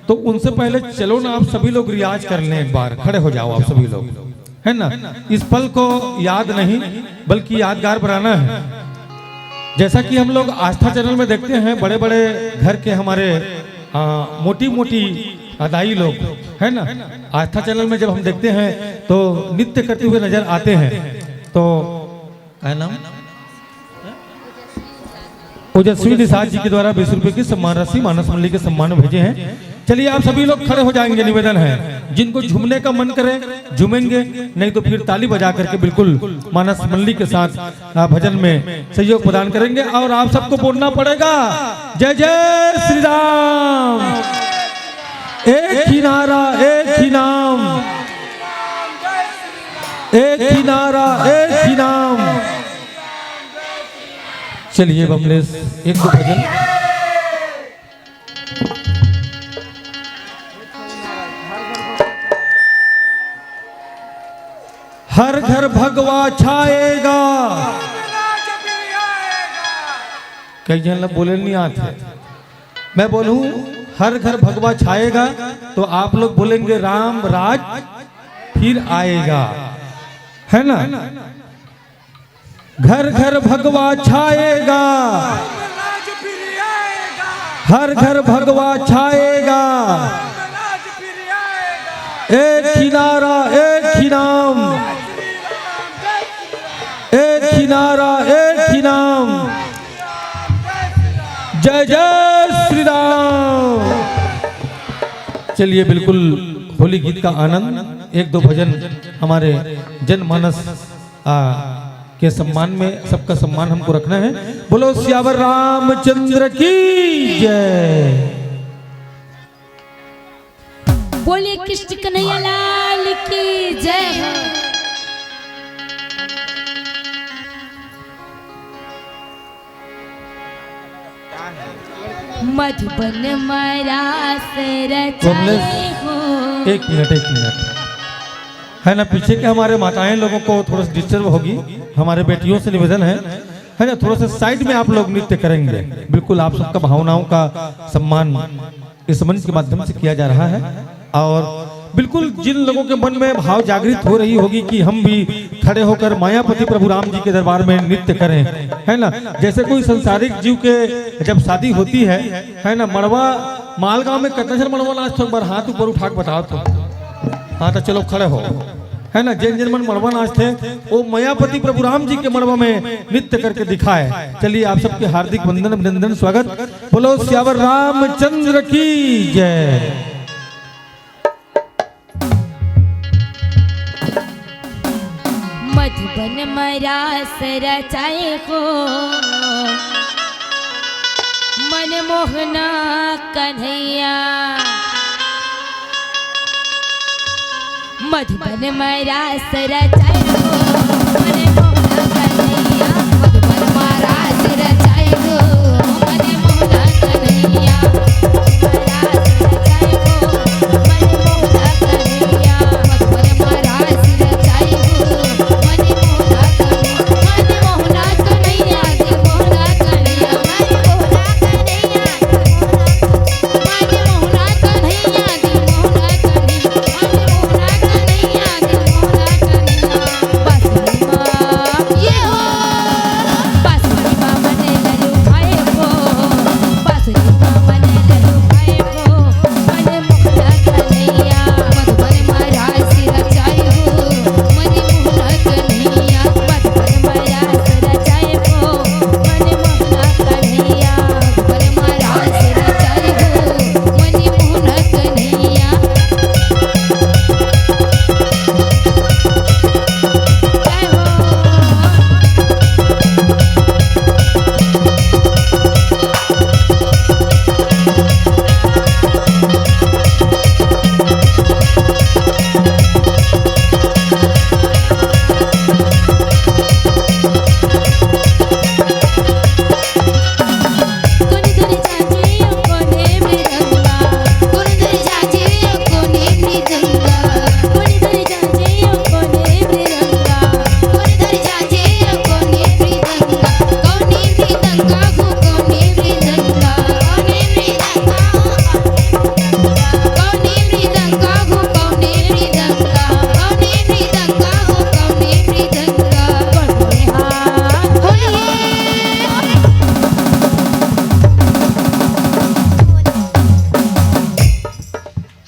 तो उनसे पहले चलो ना, आप सभी लोग रियाज कर लें, एक बार खड़े हो जाओ आप सभी लोग, है ना। इस पल को याद नहीं, बल्कि यादगार बनाना है। जैसा कि हम लोग आस्था चैनल में देखते हैं, बड़े बड़े घर के हमारे, आ, मोटी मोटी दाई लोग, है ना, आस्था चैनल में जब हम देखते हैं तो नृत्य करते हुए नजर आते हैं। तो क्या नाम, ओजस्वी निषाद जी के द्वारा बीस रुपए की सम्मान राशि मानस मंडली के सम्मान में भेजे हैं। चलिए, आप सभी लोग खड़े हो जाएंगे, निवेदन है, जिनको झूमने का मन करे झूमेंगे, नहीं तो फिर ताली बजा करके बिल्कुल मानस मंडली के साथ, आ, भजन में सहयोग प्रदान करेंगे। और आप सबको बोलना पड़ेगा, "जय जय श्री राम, एक ही नारा, एक ही नाम, एक ही नारा, एक ही नाम।" चलिए बमलेश, एक दो भजन। हर घर भगवा छाएगा। कई झन ला बोले नहीं आते, मैं बोलूं, "हर घर भगवा छाएगा", तो आप लोग बोलेंगे, "राम राज फिर आएगा", है ना? घर घर भगवा छाएगा, हर घर भगवा छाएगा, एक ही नारा, एक ही नाम, एक ही नारा, एक ही नाम, जय जय श्री राम। चलिए, बिल्कुल होली गीत का आनंद, एक दो भजन हमारे जनमानस, आ, के सम्मान में, सबका सम्मान हमको रखना है। बोलो सियावर रामचंद्र की जय। बोलिए कृष्ण कन्हैया लाल की जय हो। मधुबन मरा से रचाए हो। एक मिनट, एक मिनट, है ना, पीछे के हमारे माताएं लोगों को थोड़ा सा डिस्टर्ब होगी, हमारे बेटियों से निवेदन है, है ना, थोड़ा सा साइड में आप लोग नृत्य करेंगे। बिल्कुल आप सबका भावनाओं का सम्मान इस मंच के माध्यम से किया जा रहा है। और बिल्कुल जिन लोगों के मन में भाव जागृत हो रही होगी कि हम भी खड़े होकर मायापति प्रभु राम जी के दरबार में नृत्य करें, है ना, जैसे कोई संसारिक जीव के जब शादी होती है, है ना, मड़वा, मालगांव में कितना जन मड़वा नाचते हो, एक बार हाथ ऊपर उठा के बताओ तो। हाँ, तो चलो खड़े हो, है ना, जिन जिन मन मड़वा नाचते, वो मायापति प्रभु राम जी के मड़वा में नृत्य करके दिखाए। चलिए, आप सबके हार्दिक वंदन, अभिनंदन, स्वागत। बोलो सियावर रामचंद्र की जय। मधुबन म रास रचाए हो मनमोहना कन्हैया। मधुबन म रास रचाए हो मनमोहना कन्हैया। मधुबन म रास रचाए हो मनमोहना कन्हैया।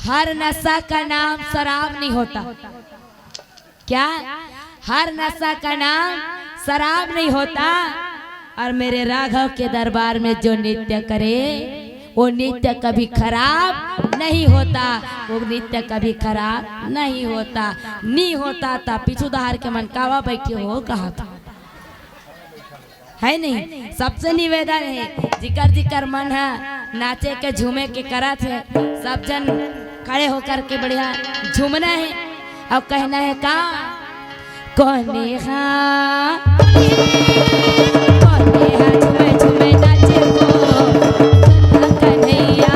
हर नशा का नाम शराब नहीं होता। क्या? हर नशा का नाम शराब नहीं होता। और मेरे राघव के दरबार में जो नृत्य करे, वो नृत्य कभी खराब नहीं होता। वो नृत्य कभी खराब नहीं होता। नहीं होता ता पीछू दहार के मन कावा बैठे हो कहा था। है नहीं? सबसे निवेदन है, जिकर जिकर मन है नाचे के, झूमे के करत है, सब जन खड़े होकर के बढ़िया झूमना है। और कहना है का? कोने हा, कोने हा झूमे झूमे नाचे को कन्हैया।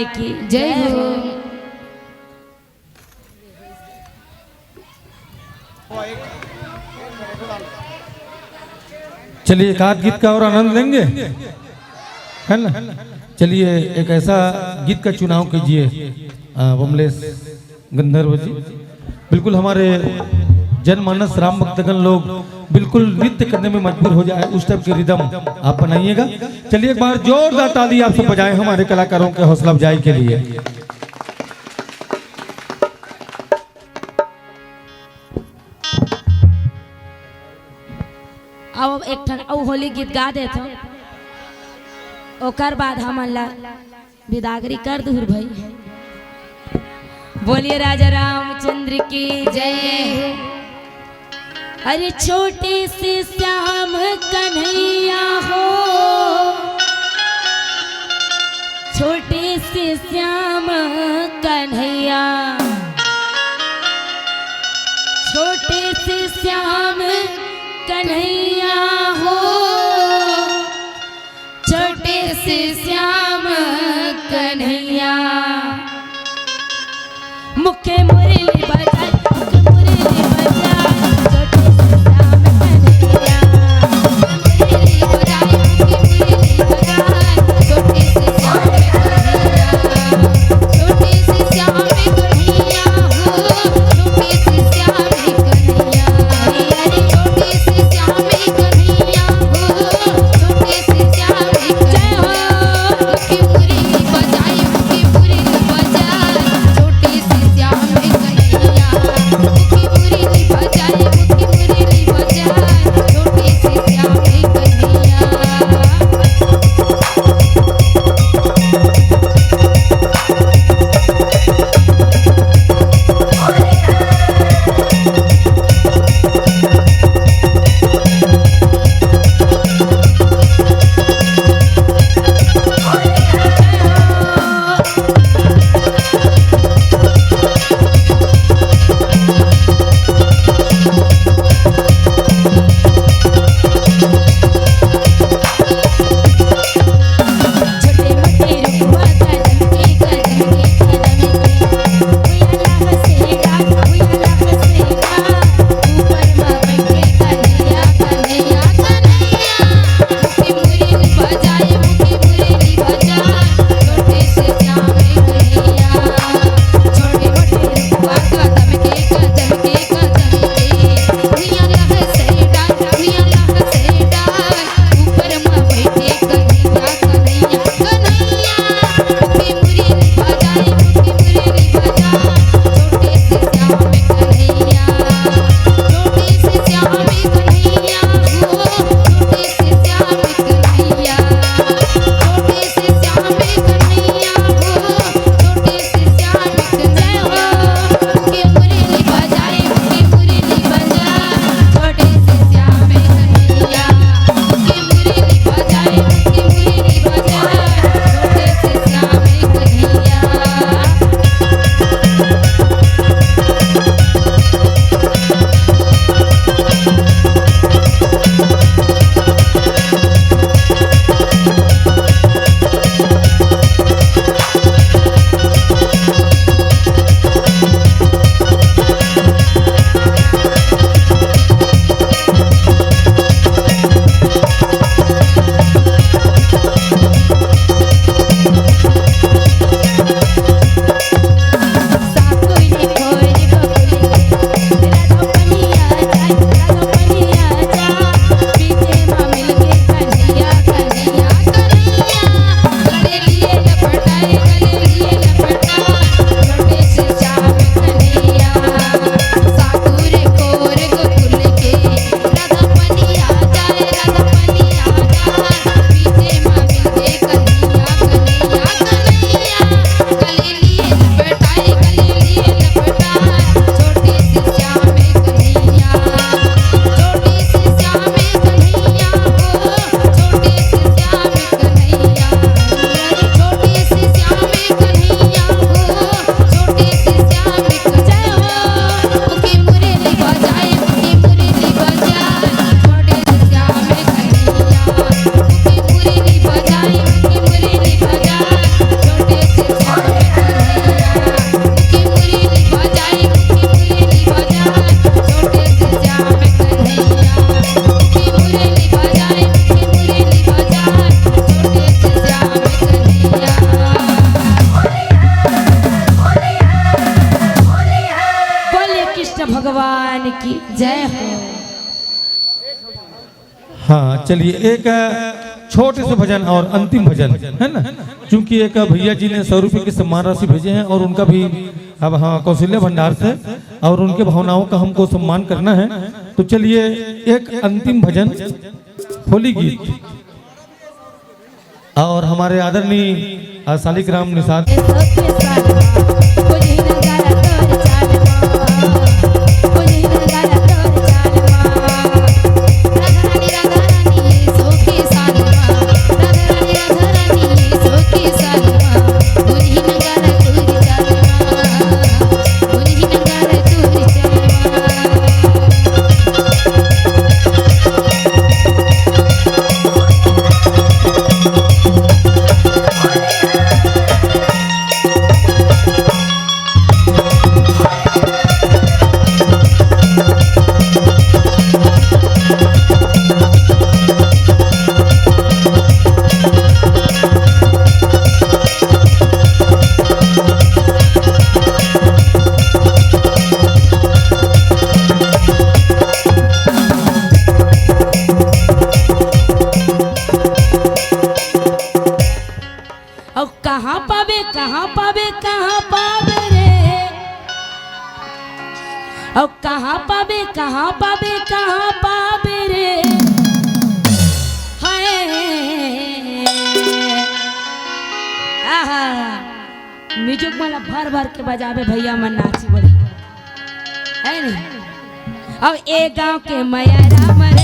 की जय हो। चलिए, एक आध गीत का और आनंद लेंगे, है ना? चलिए, एक ऐसा गीत का चुनाव कीजिए, अ, बमलेश गंधर्व जी। बिल्कुल हमारे जनमानस राम भक्तगण लोग बिल्कुल नृत्य करने में मजबूर हो जाए, उस टाइप के रिदम आप बनाइएगा। चलिए, एक बार जोरदार ताली आप सब बजाएं हमारे कलाकारों के हौसला अफजाई के लिए। अब एक ठन अउ होली गीत गा देथन, ओकर बाद हमन ला बिदागरी कर दूर भाई। बोलिए राजा रामचंद्र की जय। अरे छोटे से श्याम कन्हैया हो, छोटे से श्याम कन्हैया, छोटे से श्याम कन्हैया हो, छोटे से श्याम कन्हैया। मुख मुरली बजाए, मुख मुरली बजाए, छोटे से श्याम कन्हैया। मुरली बजाए, मुख मुरली बजाए, छोटे से श्याम कन्हैया। छोटे से श्याम कन्हैया हो, छोटे से श्याम कन्हैया। अरे, अरे, छोटे से श्याम कन्हैया हो, छोटे से श्याम कन्हैया। मुरली बजाए, मुरली बजाए, छोटे से श्याम कन्हैया। चलिए, एक छोटे से भजन और अंतिम भजन, है ना, क्योंकि एक भैया जी ने सौ रुपये की सम्मान राशि भेजे हैं और उनका भी, अब हाँ, कौशल्या भंडार से, और उनके भावनाओं का हमको सम्मान करना है। तो चलिए, एक अंतिम भजन, होली गीत, और हमारे आदरणीय आ, शालिग्राम निषाद। अउ कहाँ पाबे, कहाँ पाबे, कहाँ पाबे रे? अउ कहाँ पाबे, कहाँ पाबे, कहाँ पाबे रे? हाय। आहा। म्यूजिक मन ला भर भर के बजाबे भैया मन, नाची बड़ी। है नहीं? अब ए गांव के मया राम रे।